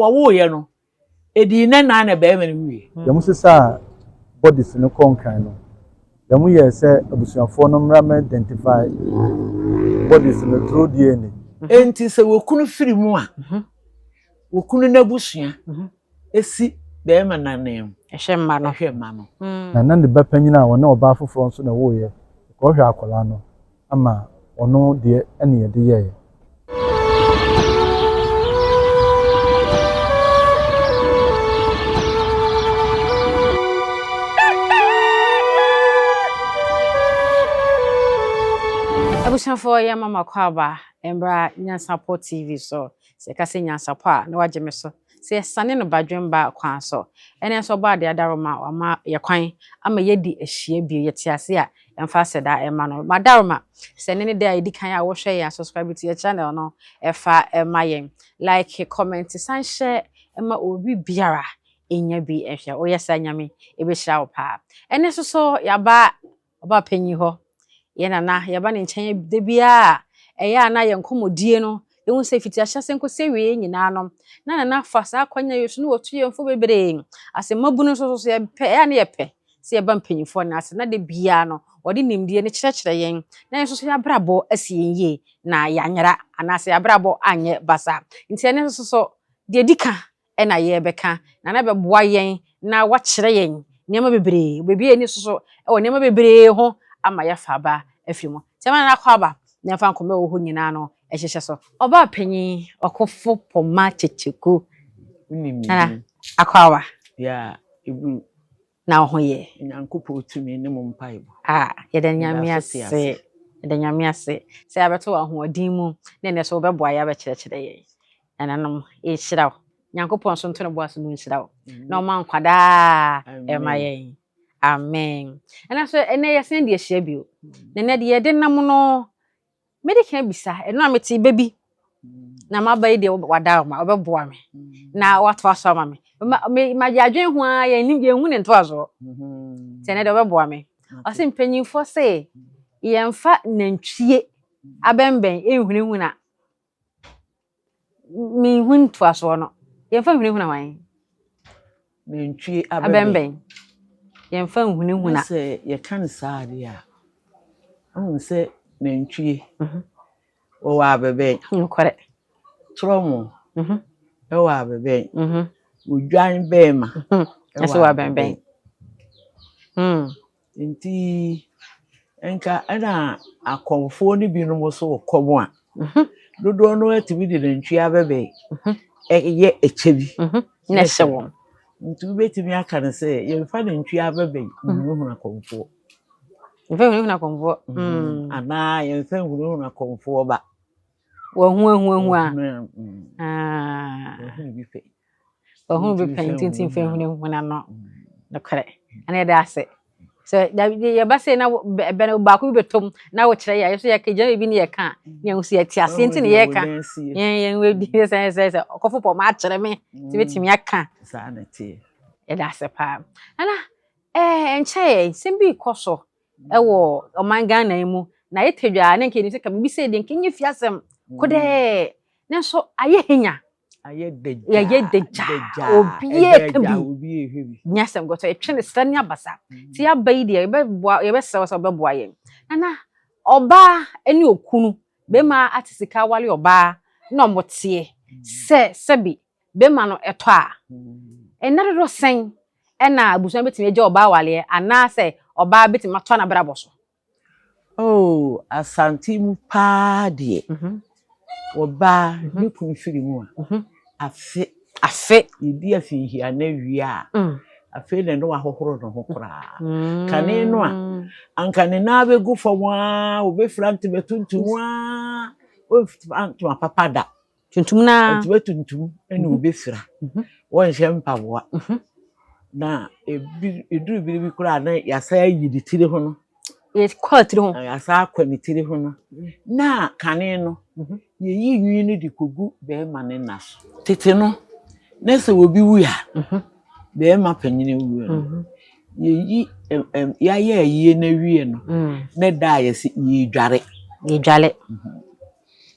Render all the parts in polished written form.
Wɔwoeɛ no, ɛdii nna nnan na barima no wuiɛ. Yɛn sesaa bodies no kɔɔ Nkran no, yɛn yɛɛ sɛ abusuafoɔ no mmra mmɛ identify bodies no through DNA. Enti sɛ wɔkunu firi mu a, wɔkunu n'abusua si barima no ananmu. Ɛhwɛ mma no. Ɛhwɛ mma no. Na na ne ba panyin a ɔne ɔbaa foforɔ nso na ɛwoeɛ, ɔkɔhwɛ akwadaa no ama ɔno deɛ ɛne yɛde yɛeɛ. Abusuafoɔ yɛ mama kɔ aba mbra Nyansapɔ TV so. Sɛ yɛka sɛ Nyansapɔ a na wagye me so. Sɛ yɛsane no badwemba kwan so. Ɛnɛ nso ɔbɔ adeɛ adaroma wama yɛ kwan ama yɛadi ahyia bio. Yɛte ase a yɛmfa aseda ɛma no. Madaroma sɛ ɛnɛ ne da a ɛdi kan a wohwɛ yɛn a subscribe to yɛ channel no ɛfa ɛma yɛn. Like, comment, san hyɛ ɛma obi biara ɛnya bi ɛhwɛ. Woyɛ saa Nyame ɛbɛhyira wo paa. Ɛnɛ nso so yɛaba ɔbaa panyin hɔ. Yɛn nana, yɛba ne nkyɛn da biara a, ɛyɛ a na yɛn nkɔmmɔdie no, yɛhu sɛ fiti ahyɛse nkɔsi awieeɛ nyinaa no, na nana fa saa akwannya yi so na watu yɛn fo bebree. Asɛ mmabunu nso so yɛpɛ, ɛyɛ a na yɛpɛ sɛ yɛba mpanyinfoɔ no ase na da biara no, wɔde nimdeɛ no kyerɛkyerɛ yɛn na yɛn nso so yɛabrabɔ asi yɛn yie na yɛanyera anaasɛ yɛabrabɔ anyɛ basaa. Nti ɛno nso so, deɛ ɛdi ka na yɛrebɛka, na na ɛbɛboa yɛn na wakyerɛ yɛn nneɛma bebree. Obebue yɛn ani nso so wɔ nneɛma bebree ho ama yɛafa aba afiri mu. Nti ɛma Nana Akwaaba na yɛmfa nkɔmmɔ a ɛwɔ hɔ nyinaa no nhyehyɛ so. Ɔbaa panyin ɔkofo Poma Kyekyeku. Wonim me Nana din. Akwaaba. Yeah, Eburu. Na wo ho yɛ? Nyankopɔn tumi ne mo mpaebɔ. Ah, yɛda Nyame Meda so te ase. ase. Yɛda Nyame ase sɛ yɛabɛto wɔ ahoɔden mu na ɛnɛ so wobɛboa yɛ abɛkyerɛkyerɛ yɛn. Nananom, yɛnhyira wo. Nyankopɔn nso nto ne bo ase no nhyira wo. Na ɔma nkwa daa ɛma yɛn. Amen. Ɛna so ɛnɛ yɛsan de ahyia bio. Na ɛnɛ deɛ yɛde nam no, mede kan bisa, ɛno a mete bɛ bi na maba yi deɛ wada ma ɔbɛboa me na watoa so ama me. Me magye adwene ho ara yɛnnim yɛnhu ne ntoasoɔ. Nti ɛnɛ deɛ ɔbɛboa me. Ɔse mpanyinfoɔ se yɛmfa nantwie abɛnbɛn nhunahuna. Menhu ntoasoɔ no. Yɛmfa nhunahuna hwan? Nantwie abɛbɛn. Abɛnbɛn. Yɛmfa nhunahuna. Sɛ yɛka no saa adeɛ a, wohu sɛ nantwie wɔwɔ abɛbɛn. Nokorɛ. Torɔmo ɛwɔ abɛbɛn. Odwan bɛɛma ɛwɔ abɛnbɛn. Nti nka ɛna akɔmfoɔ no binom nso wɔ kɔm a, dodoɔ no atumi de nantwie abɛbɛn ɛyɛ ɛkyɛ bi. Na ɛhyɛ wɔn. Nti wobɛtumi aka no sɛ yɛmfa nantwie abɛbɛn nhunahuna akɔmfoɔ. Yɛmfa nhunahuna akɔmfoɔ. Anaa yɛmfa nhunahuna akɔmfoɔ ba. Wɔhu ahu ahu a. Wɔhu bi pɛ. Wɔhu bi pɛ nti nti mfa nhunahuna no. Nokorɛ. Ɛna yɛda ase. Sɛ yɛba sɛ na bɛ baako bi bɛtɔm na wɔkyerɛ yɛ, yɛso yɛka gyina biribi ne yɛka a, ne yɛhu sɛ yɛte aseɛ nti ne yɛka. Yɛn yɛn wɔ bi sɛ sɛ sɛ ɔkɔfo pɔ ma akyerɛ me nti bɛtumi aka. Saa na ɛteɛ. Yɛda ase paa. Nana, ɛɛ nkyɛn yɛ nsɛm bi kɔ so ɛwɔ ɔman Ghana yi mu na yɛtɛ dwa ne nka yɛnim sɛ ka biribi sɛ deɛ nka nyɛ fi asɛm kodɛɛ nanso ayɛ henya. Ayɛ dagya. Yɛyɛ dagya. Obiara ka bi. Obiara hwɛ bi. Nyɛ asɛm gɔtɔ yɛtwe ne srɛ ne abasa. Nti yɛaba yi deɛ yɛbɛboa yɛbɛsrɛ wo sɛ wobɛboa yɛn. Nana, ɔbaa ne okunu, bɛrima ate sika awale ɔbaa na ɔmo teɛ sɛ sɛbi bɛrima no ɛtɔ a, ɛnna dodoɔ sɛn ɛna abusua bɛtumi agya ɔbaa awaleɛ anaasɛ ɔbaa bɛtumi atɔ n'abrabɔ so? Oh, Asante mu paa deɛ, ɔbaa ne kunu firi mu a, afe. Afe. Yɛdi afinhyia na wie a, afei na ne wahohoro ne ho koraa. Kane no a, anka ne nan bɛgu fam a, obɛfira ntoma tuntum a, ɔmfira ntoma papa da. Tuntum naa. Ntoma tuntum ɛna obɛfira. Wɔnhyɛ mpaboa. Na ebi eduru bere bi koraa na yɛasa ayi ne tiri ho no. Yɛkɔ tiri ho. Yɛasa akɔ ne tiri ho no. Na kane no, yɛyi nwi no de kɔgu bɛrima ne nna so. Tete no, na sɛ obi wu a, bɛrima panyin wu no, yɛyi yɛayɛ ayie no awie no, na da a yɛsɛ yɛdware. Yɛdware.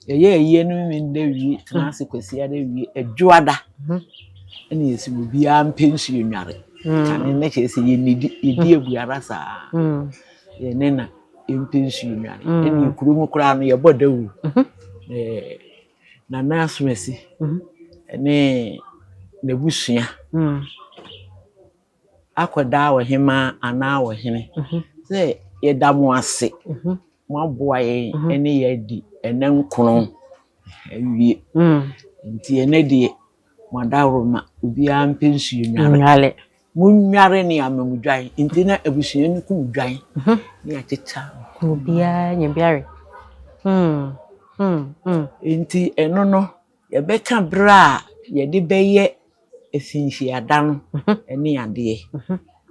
Yɛyɛ ayie no Memeneda wie, tena ase Kwasiada wie, Adwoada ɛna yɛsi obiara mpɛ nsuo nnware. Kane no kyerɛ sɛ yɛnnidi, yɛdi abuara saa. Yɛne na yɛmpɛ nsuo nnware. Ɛne kurom koraa no yɛbɔ dawuro. Nana Asomasi ne n'abusua akɔda ɔhemaa anaa ɔhene sɛ yɛda mo ase, moaboa yɛn ne yɛadi ɛnɛ nkono awie. Nti ɛnɛ deɛ mo adaworoma obiara mpɛ nsuo nnware. Monnware ne ama mo dwan. Nti na abusua no kum dwan ne akyekyɛ. Obiara nya bi awe. Nti ɛno no yɛbɛka berɛ a yɛde bɛyɛ afinhyiada no ne adeɛ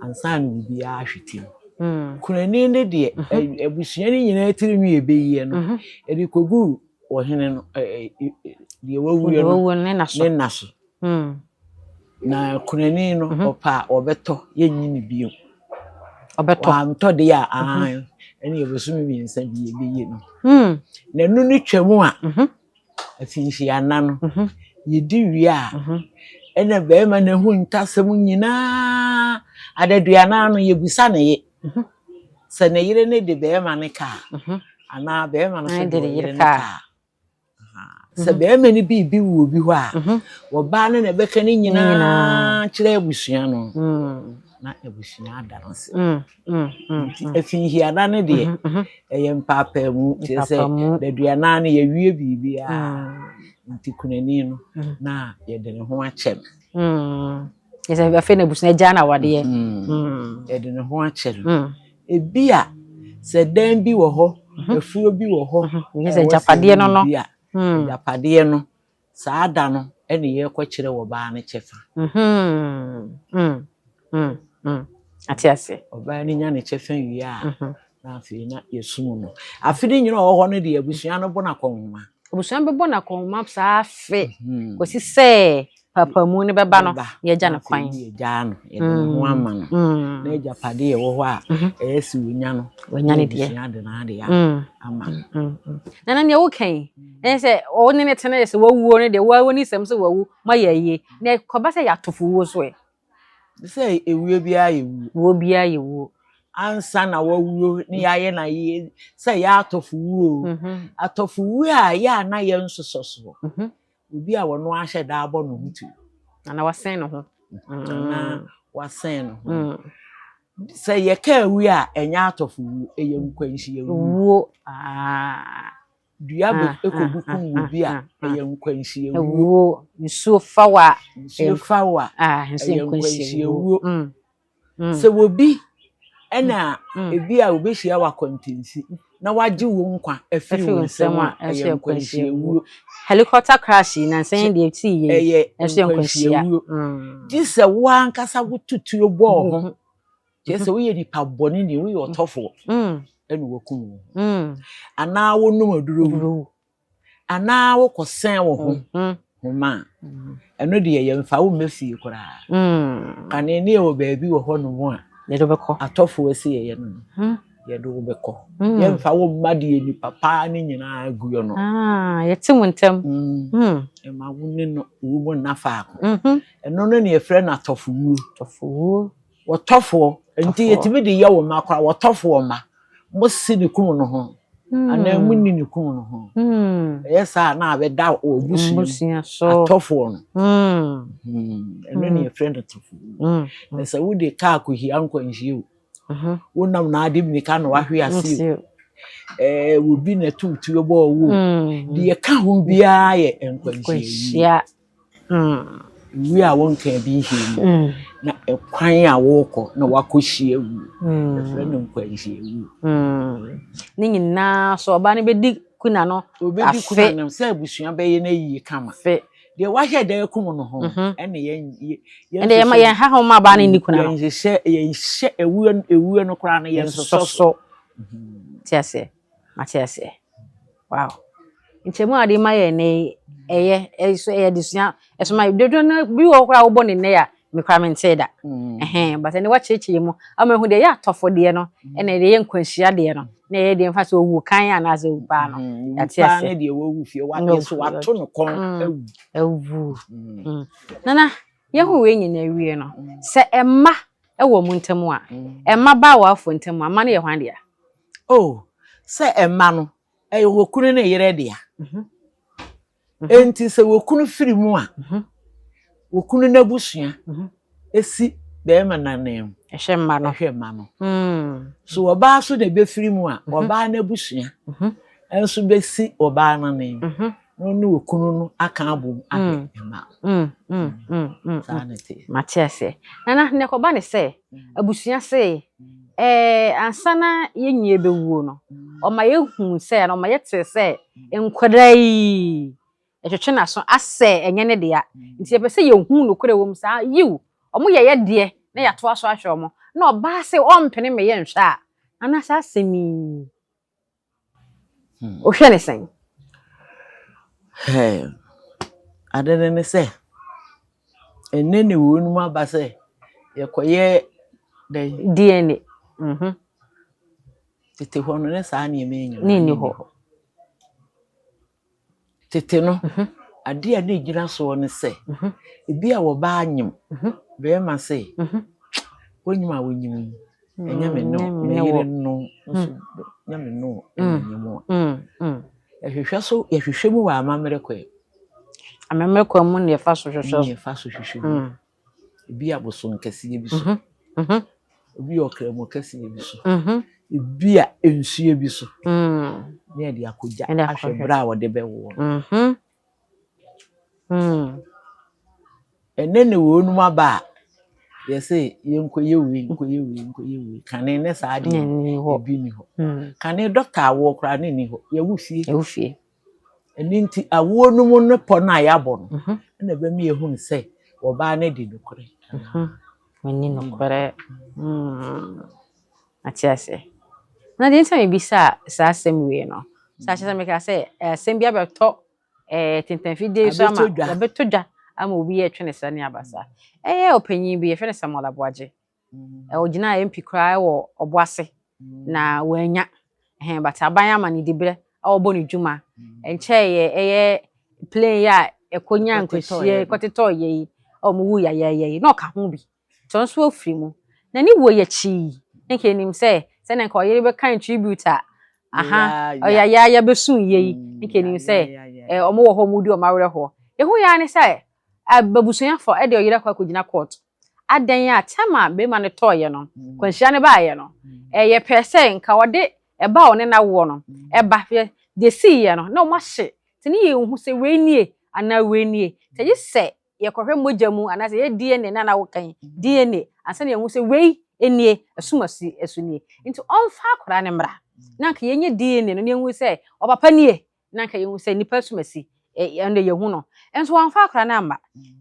ansa na obiara ahwete mu. Kunani no deɛ, abusua no nyinaa tiri nwi ɛbɛyie no, yɛde kɔguu ɔhene no, deɛ wawuo no ne na so. Ne na so. Na kunani no ɔpɛ a ɔbɛtɔ, yɛnyi no bio. Ɔbɛtɔ. Wantɔ deɛ a, ɛne yɛbosome 3 bi yɛbɛyi no. Na ɛno no twam a, afinhyiana no, yɛdi wie a, ɛna bɛrima no ahu ntasɛm nyinaa. Adaduanan no yɛbusa ne ye. Sɛ ne yere ne de bɛrima no kaa, anaa bɛrima no so de ne yere no kaa. Sɛ bɛrima no biribi wɔ obi hɔ a, ɔbaa no na ɛbɛka ne nyinaa kyerɛ abusua no. Na abusua ada no ase. Nti afinhyiada no deɛ, ɛyɛ mpaapaamu. Kyerɛ sɛ daduanan no yɛwie biribiara. Nti kunani no na yɛde ne ho akyɛ no. Yɛsɛ afei na abusua gyaa na awadeɛ. Yɛde ne ho akyɛ no. Ebi a sɛ dan bi wɔ hɔ, afuo bi wɔ hɔ, sɛ agyapadeɛ no no. Agyapadeɛ no, saa da no ɛna yɛrekɔkyerɛ ɔbaa no kyɛfa. Ate ase. Ɔbaa no nya ne kyɛfa wie a, na afei na yɛsum no. Afe no nyinaa ɔwɔ hɔ no deɛ, abusua no bɔ no akɔnhoma. Abusua bɛbɔ no akɔnhoma saa afe kɔsi sɛ papamu no bɛba no, yɛgya no kwan. Yɛgyaa no, yɛde ne ho ama no. Na agyapadeɛ ɛwɔ hɔ a, ɛyɛ sɛ wonya no. Wɔnya ne deɛ. Abusua de n'adeɛ ama no. Nana, nea woka yi, ɛyɛ sɛ ɔwo ne ne tena yɛ sɛ wawuo no deɛ, wawu ne sɛm sɛ wawu, moayɛ ayie. Na ɛkɔba sɛ yɛatofo wuo so ɛ? Sɛ ewuo biara yɛ wuo. Wuo biara yɛ wuo. Ansa na wawuo ne yɛayɛ na yie sɛ yɛ atɔfo wuo. Atɔfo wuo a yɛ a na yɛ nsosɔ soɔ. Obi a wɔno ahyɛ da abɔ ne ho tuo. Ana wasɛn ne ho. Anaa wasɛn ne ho. Sɛ yɛka awu a, ɛnyɛ atɔfo wuo, ɛyɛ nkwanhyia wuo. Dua bɛ ekobu kum obi a, ɛyɛ nkwanhyia wuo. Nsuo fa wa. Nsuo fa wa. Ɛyɛ nkwanhyia wuo. Sɛ obi ɛna ebi a obehyia wɔ akwantensi na wagye wo nkwa afiri wo nsam a, ɛyɛ nkwanhyia wuo. Helicopter crash yi nansa yi deɛ ti yie. Ɛyɛ nkwanhyia wuo. Gye sɛ wo ankasa wotutuo bɔɔ ho. Kyerɛ sɛ woyɛ nipa bɔne ni, woyɛ ɔtɔfoɔ ɛna wakum wo. Anaa wonom aduro wu. Anaa wokɔsɛn wo ho homa a, ɛno deɛ yɛmfa wo mma fie koraa. Kane ne yɛwɔ baabi wɔ hɔnom a, yɛde wobɛkɔ. Atɔfoɔ si yɛyɛ no, yɛde wo bɛkɔ. Yɛmfa wo mma deɛ nipa paa ne nyinaa guo no. Yɛte wo ntɛm. Ɛma wo ne no wo mu nna faako. Ɛno no ne yɛfrɛ no atɔfo wuo. Atɔfo wuo. Wɔtɔfoɔ nti yɛtumi de yɛ wo mma koraa, wɔtɔfoɔ mma. Mo si ne kum no ho. Anaa mo ni ne kum no ho. Ɛyɛ saa na abɛda wɔ busua atɔfoɔ no. Ɛno ne yɛfrɛ no atɔfo wuo. Na sɛ wode kaa kɔhia nkwanhyia o, wonam na ade mirika na wahwe ase o, obi na ɛto tuo bɔɔ wo o, deɛ ɛka ho biara yɛ nkwanhyia wuo. Wuo a wɔnka bi nhyia mu. Na ɛkwan a wɔrekɔ na wakɔhyia wuo. Yɛfrɛ no nkwanhyia wuo. Ne nyinaa so ɔbaa no bɛdi kuna no. Obɛdi kuna no sɛ abusua bɛyɛ no yie kama. Deɛ wahyɛ da akum no ho ɛne yɛn ɛne yɛn ha ho ma ɔbaa no nni kuna no. Yɛnhyehyɛ yɛnhyɛ ewuo ewuo no koraa no yɛnsosɔ so. Te aseɛ, mate aseɛ. Wow. Nkyɛmu a wɔde ma yɛn nnɛ yi, ɛyɛ ɛso ɛyɛ adesua. Ɛso ma dodoɔ no bi wɔ hɔ koraa a wobɔ ne nnɛ a, me koraa mentee da. Ɛhɛn, but ɛnɛ wakyerɛkyerɛ mu ama ehu deɛ ɛyɛ atɔfo deɛ no, ɛna deɛ ɛyɛ nkwanhyia deɛ no. Na ɛyɛ deɛ mfa sɛ owu kan anaasɛ owu paa no. Yɛate ase. Ne deɛ wawu fie wadeɛ so wato no kɔn awu. Awu. Nana, yɛhu wei nyinaa wie no, sɛ ɛma ɛwɔ mu ntam a, ɛma ba wɔ afɔ ntam a, ɛma no yɛ hwan dea? Oh, sɛ ɛma no, ɛyɛ wɔ kunu ne yerɛ dea. Enti sɛ wɔkunu firi mu a, wɔkunu n'abusua esi bɛrima nanan mu. Ɛhwɛ mma no. Ɛhwɛ mma no. So ɔbaa so na ebɛfiri mu a, ɔbaa n'abusua nso bɛsi ɔbaa nanan mu. Na ɔne okunu no aka abom ahwɛ mma no. Saa na ɛte. Mate aseɛ. Nana, ne kɔba ne sɛ, abusua se, ansa na yɛn nua bɛwuo no, ɔma yɛhu sɛ, ɔma yɛte sɛ, nkwadaa yi, ɛtwetwe n'aso asɛ ɛnyɛ ne dea. Nti yɛpɛ sɛ yɛhu nokorɛ wɔ mu saa, yiw, ɔmo yɛ yɛ deɛ na yɛatoa so ahwɛ ɔmo. Na ɔbaa sɛ ɔmpene me yɛ nhwɛ a, nana, saa asɛm yi, wohwɛ ne sɛn? Ade no ne sɛ, ɛnnɛ ne wɔn mu aba sɛ yɛkɔyɛ dɛn? DNA. Tete hɔ no, ne saa nneɛma yi nyinaa Ne nni hɔ. Tete no, adeɛ a ne gyina soɔ ne sɛ, ebi a wɔbaa nyim, bɛrima sɛ, wonyim a wonyim yi, ɛnyɛ me no, me yere no nso, nyɛ me no ɛna nyim a. Yɛhwehwɛ so, yɛhwehwɛ mu wɔ amammerɛ kwan mu. Amammerɛ kwan mu na yɛfa so hwehwɛ. Ne yɛfa so hwehwɛ mu. Ebi abosom kɛseɛ bi so. Ebi yɛ ɔkramo kɛseɛ bi so. Ebi a nsuo bi so. Ne yɛde akɔgya ahwɛ berɛ a wɔde bɛwo no. Ɛnɛ ne wɔn mu aba a, yɛsɛ yɛnkɔyɛ wei, nkɔyɛ wei, nkɔyɛ wei. Kane ne saa deɛ ebi ni hɔ. Kane dɔkta awoɔ koraa ne ni hɔ. Yɛwo fie. Yɛwo fie. Ɛno nti awoɔ no mu ne pɔ no a yɛabɔ no, ɛna ɛbɛma yɛhunu sɛ ɔbaa no di nokorɛ. Wɔnni nokorɛ. Ate ase. Na deɛ nti a mebisa saa asɛm wei no, sɛ akyerɛ sɛ meka sɛ asɛm bi abɛtɔ tentanfidie so ama abɛtɔ dwa ama obi yɛ twene saa ne aba saa. Ɛyɛ ɔpanyin bi, yɛfrɛ no Samuel Aboagye. Ɔgyinaa MP koraa wɔ Ɔboase na wanya. But aban ama ne diberɛ a ɔbɔ ne dwuma. Nkyɛn yɛ ɛyɛ plane yi a ɛkɔnya nkɔhyia kɔtetɔɔyɛ yi a wɔn wu yayaya yi na ɔka ho bi. Nti ɔno nso afiri mu. Na ne wuo yɛ akyi yi, nka enim sɛ sɛnea nka ɔyere bɛka tribute a, aha, ɔyayaya bɛsu yie yi, nka enim sɛ ɔmo wɔ hɔ, ɔmo di ɔmo awerɛhoɔ. Ehu ya ne sɛ abusuafo ɛde ɔyere akɔ akɔgyina court. Adan a tɛm a bɛrima no tɔɔyɛ no, kwanhyia no baayɛ no, ɛyɛ pɛ sɛ nka ɔde ɛba a ɔne n'awoɔ no ɛba hwɛ deɛ siiɛ no na ɔmo ahye nti ne yɛn hu sɛ wei nie anaa wei nie. Nti agye sɛ yɛkɔhwɛ mogya mu anaasɛ yɛ DNA na na wokan DNA ansa na yɛhu sɛ wei nie, ɛsum asi ɛso nie. Nti ɔmfa akwadaa no mmra na nka yɛnyɛ DNA no na yɛhu sɛ ɔpapa nie, na nka yɛhu sɛ nipa sum asi ɛno yɛhu no. Nso wɔamfa akwadaa no amma,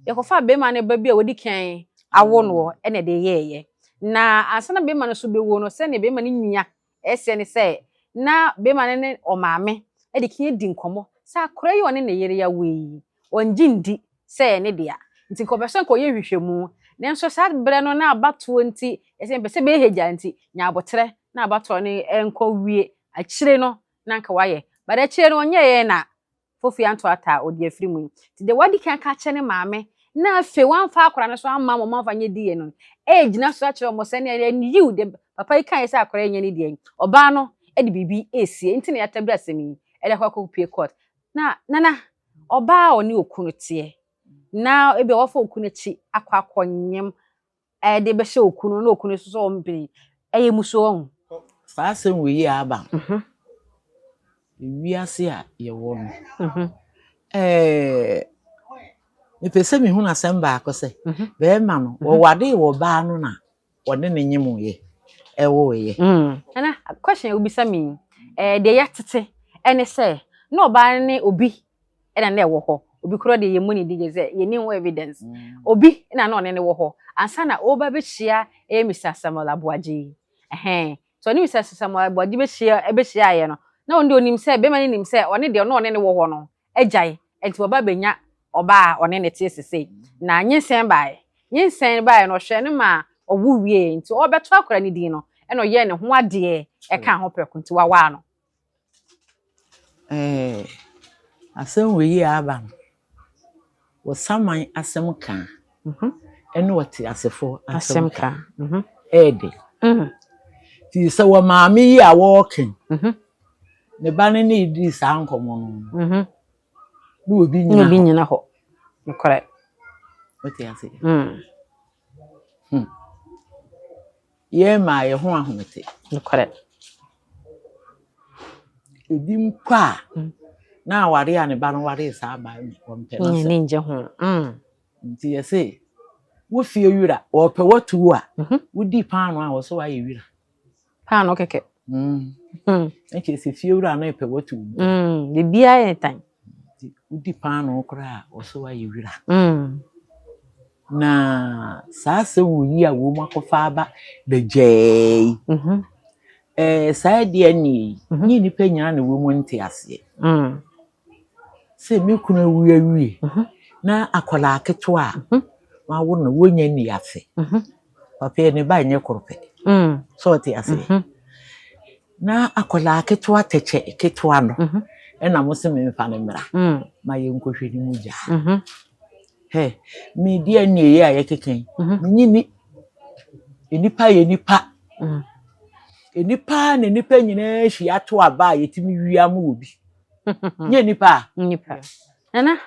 yɛkɔfa bɛrima no ba bi a wɔdi kan awo no ɛna ɛde yɛɛyɛ. Na ansa na bɛrima no so bɛwuo no, sɛnea bɛrima no nua ɛsɛ ne sɛ na bɛrima no ne ɔmaame ɛde kan adi nkɔmmɔ sɛ akwadaa yi a ɔne ne yere awo yi, ɔngye ndi sɛ ɛyɛ ne dea, nti nka ɔpɛ sɛ nka ɔyɛ nhwehwɛmu. Nanso saa berɛ no na abatoɔ nti ɛsɛ mpɛ sɛ bɛyɛ hagya, nti nya abotrɛ na abatoɔ no nkɔ wie, akyire no na nka wayɛ. But akyire no ɔnyɛeɛ na fofi anto ata a ɔde afiri mu yi. Nti deɛ wadi kan ka kyerɛ ne maame na afei wamfa akwadaa no so amma ma ɔmamfa nyɛ diɛ no, ɛgyina so akyerɛ ɔmo sɛ ne yiw de papa yi kaeɛ sɛ akwadaa yi nyɛ ne deɛ yi, ɔbaa no de biribi esie nti na yɛatabiri asɛm yi ɛde akɔ akɔpie court. Na nana, ɔbaa a ɔne okunu teɛ na ebi a wafa okunu akyi akɔ akɔnyem ɛde bɛhyɛ okunu na okunu nso sɛ ɔmpene, ɛyɛ musuo ɔho? Saa asɛm wei yi a aba no, ewiase a yɛwɔ no, mepɛ sɛ mehunu asɛm baako sɛ bɛrima no wɔwade wɔ baa no na wɔne ne nyemuyɛ ɛwoeɛ. Nana, question a wobisa me yi, deɛ yɛtete ɛne sɛ na ɔbaa no ne obi ɛna na ɛwɔ hɔ, obi korɔ deɛ yɛmmɔ ne din sɛ yɛni ho evidence, obi na na ɔne ne wɔ hɔ ansa na ɔreba bɛhyia ɛyɛ Mr Samuel Aboagye yi. Ɛhɛn, so ɔne Mr Samuel Aboagye bɛhyia ɛbɛhyiaeɛ no, na ɔno deɛ onim sɛ bɛrima no nim sɛ ɔne deɛ ɔne ne wɔ hɔ no agyae, nti ɔba bɛnya ɔbaa a ɔne ne te sesei. Na nyinsɛn baeɛ no, ɔhwɛ no ma ɔwo wie, nti ɔbɛto akwadaa no din no. Ɛna ɔyɛɛ ne ho adeɛ ɛkaa ho prɛko nti wawaa no. Ɛɛ, asɛm wei yi a aba no, wɔsaman asɛm ka ɛne ɔteasefoɔ asɛm ka ɛyɛ den. Nti sɛ wɔ maame yi a wɔreka yi, ne ba no ne dii saa nkɔmmɔ no, na obi Na nyina obi hɔ. nyina hɔ. Nokorɛ. Wote ase? Yɛn maa yɛn ho ahomete. Nokorɛ. Ebi mpo a, na aware a ne ba no waree saa baa no, wɔmpɛ Nyɛ n'asɛm. ne ngye ho. Nti yɛse, wo fie wura, wɔpɛ watu wo a, wodi paano a wɔsɛ woayɛ wura. Paano kɛkɛ. Na kyerɛ sɛ fie wura no pɛ watu wo. Biribiara yɛ tan. Nti wodi paano koraa a wɔsɛ woayɛ wura. Na saa asɛm wɔ yi a wɔn akɔfa aba bɛgyɛɛ yi, saa deɛ ne yi, nye nnipa nyinaa na wɔn mu nte aseɛ. Sɛ me kunu awu awie, na akwadaa ketewa a wawo no wonya nni afe. Papa yi ne ba nyɛ koro pɛ. Sɛ ɔte aseɛ. Na akwadaa ketewa tɛkyɛ ketewa no, ɛna mo sɛ memfa no mmra. Ma yɛnkɔhwɛ ne mu gyaa. Hɛ, me DNA yi a yɛkeka yi, menye ni. Nnipa yɛ nipa. Nnipa na nnipa nyinaa hyia to aba a yɛtumi wia mo wɔ bi. Nyɛ nipa a. Nipa. Nana,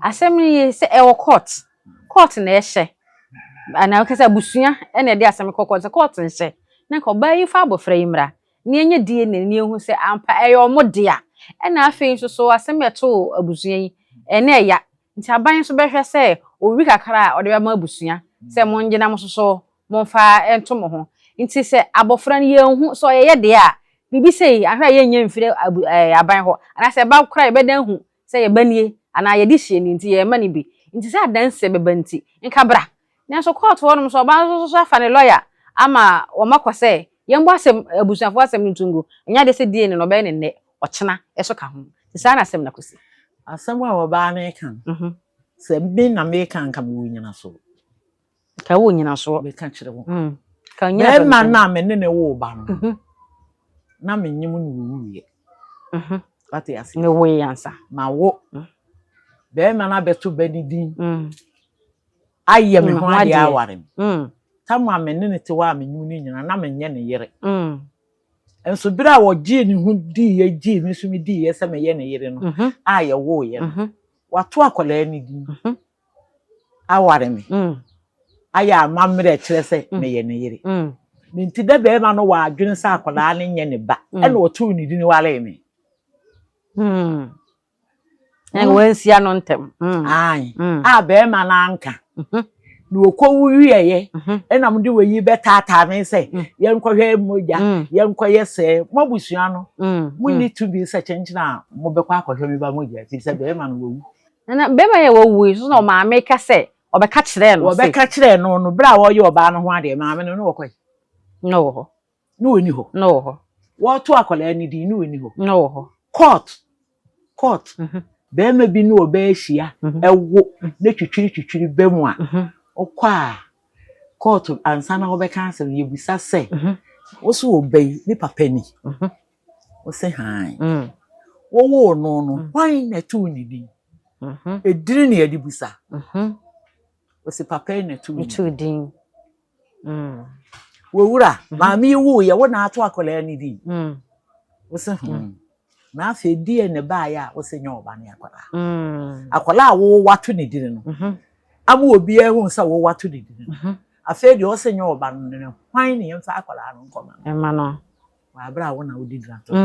asɛm no ye sɛ ɛwɔ court. Court na ɛhyɛ. Anaa wɔka sɛ abusua ɛna ɛde asɛm kɔ court. Sɛ court nhyɛ, na nka ɔbaa yi fa abɔfra yi mmra. Na yɛnyɛ DNA na yɛhu sɛ ampa ɛyɛ ɔmo dea. Ɛna afei nso so asɛm a ɛtoo abusua yi, ɛna ɛya. Nti aban nso bɛhwɛ sɛ owi kakra a ɔde bɛma abusua sɛ mongye na mo nso so momfa nto mo ho. Nti sɛ abɔfra no yɛnhu sɛ ɔyɛ yɛ deɛ a, biribi sei ahwɛ a yɛnnya mfiri abu aban hɔ. Anaasɛ ɛba koraa a yɛbɛdan hu sɛ yɛba nie anaa yɛde hyɛ ni nti yɛmma no bi. Nti sɛ adanseɛ bɛba nti, nka bra. Nanso court hɔnom nso ɔbaa nso so afa ne lawyer ama wɔn akɔ sɛ yɛmbɔ asɛm abusuafoɔ asɛm no nto ngu. Ɛnyɛ adeɛ sɛ DNA no ɔbɛyɛ ne nnɛ, ɔkyena ɛso ka ho. Nti saa na asɛm no akɔsi. Asɛm a ɔbaa no ka no, sɛ me na meka nka mewɔ nyinasoɔ. Ka wɔ nyinasoɔ. Meka kyerɛ wo. Ka nyinasoɔ. Bɛrima no a me ne ne woo ba no, na menyem no wɔwuiɛ. Wate ase? Ne woe ansa. Ma wo. Bɛrima no abɛto ba ne din ayɛ me ho adeɛ aware me. Tam a me ne ne te hɔ a menyem no nyinaa na menyɛ ne yere. Nso bere a wɔgyee ne ho diiɛ gyee me nso me diiɛ sɛ meyɛ ne yere no a yɛwooyɛ no, wato akwadaa no din aware me ayɛ amammerɛ kyerɛ sɛ meyɛ ne yere. Ne nti dɛ bɛrima no wɔ adwene sɛ akwadaa no nyɛ ne ba ɛna ɔtoo ne din waree me. Ɛna wansia no ntɛm. Ae. A bɛrima no anka. Na wɔkɔwu wieɛ ɛna mode wɔyi bɛtaataa me sɛ yɛnkɔhwɛ mogya, yɛnkɔyɛ sɛ mo abusua no monni tumi sɛ kyɛnkyɛn a mobɛkɔ akɔhwɛ me ba mogya ɛfiri sɛ bɛrima no wawu. Nana, bɛrima yɛ wawu yi so na ɔmaame ka sɛ ɔbɛka kyerɛɛ no sɛ. Wɔbɛka kyerɛɛ no no berɛ a wɔyɛ ɔbaa no ho adeɛ maame no ne wɔkɔe. Na ɔwɔ hɔ. Ne wɔni hɔ. Na ɔwɔ hɔ. Wɔto akwadaa no din ne wɔni hɔ. Na ɔwɔ hɔ. Court. Bɛrima bi ne ɔbaa ahyia ɛwo ne twitwiri twitwiri bɛ mu a ɔkɔ a court ansa na wɔbɛka asɛm yɛbusa sɛ wo so wɔ ba yi ne papa ni. Wo se han. Wɔwoo no no hwan na ɛtoo ne din? Ediri na yɛde busa. Wo se papa yi na ɛtoo ne din. Din. Wɔwura maame yi woo yɛ wo na ato akwadaa ne din. Wo se Na afei DNA baayɛ a wo se nyɛ ɔba ne akwadaa. Akwadaa a wo wato ne din no. Ama obiara hu sɛ wo wato ne din no. Afei deɛ ɔsɛ nyɛ ɔba no no hwan ne yɛmfa akwadaa no nkɔma no. Ɛma no. Wɔ abere a wo na wodi dura to so.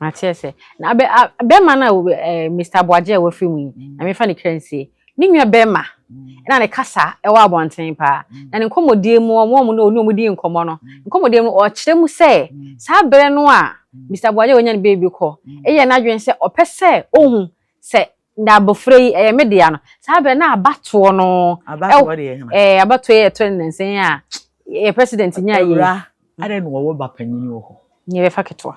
Mate sɛ na abɛ bɛrima no a Mr. Aboagye a wafiri mu yi, na mefa ne kra nsie ne nua bɛrima ɛna ne kasa ɛwɔ abɔnten paa na ne nkɔmmɔdie mu ɔmo ɔmo ne ɔne ɔmo di nkɔmmɔ no nkɔmmɔdie mu ɔkyerɛ mu sɛ saa berɛ no a Mr. Aboagye a wanya ne baby kɔ ɛyɛ n'adwene sɛ ɔpɛ sɛ ɔhu sɛ na abɔfra yi ɛyɛ me dea no saa berɛ na abatoɔ no Abatoɔ deɛ hena? Abatoɔ yɛ ɛtɔ ne nansan a yɛ president nya yi. Awura adɛn na wɔwɔ ba panyin wɔ hɔ? Ne yɛbɛfa ketewa.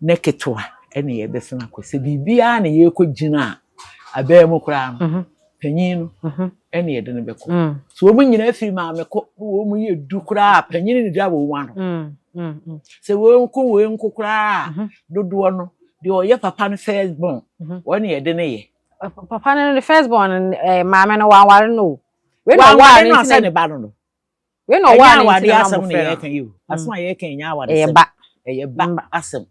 Ne ketewa ɛna yɛbɛsena akɔ sɛ biribiara na yɛrekɔ gyina a abɛn mu koraa no. Panyin no ɛna yɛde no bɛkɔ. So wɔn nyinaa firi maame ko na wɔn yɛ du koraa a, panyin no da wɔn ano. Sɛ wɔn nko wɔn nko koraa a, dodoɔ no deɛ ɔyɛ papa no first born, wɔn na yɛde no yɛ. Papa no ne first born no, maame no wanware no o. Wei na ɔwaa Wanware no no nti asɛ na ne ba no no. Wei na Ɛnyɛ ɔwaa no nti awadeɛ na asɛm na mmɔfra no. yɛreka yi o. Asɛm a yɛreka yi nyɛ Ɛyɛ awadesɛm. ba. Ɛyɛ ba Mba. asɛm.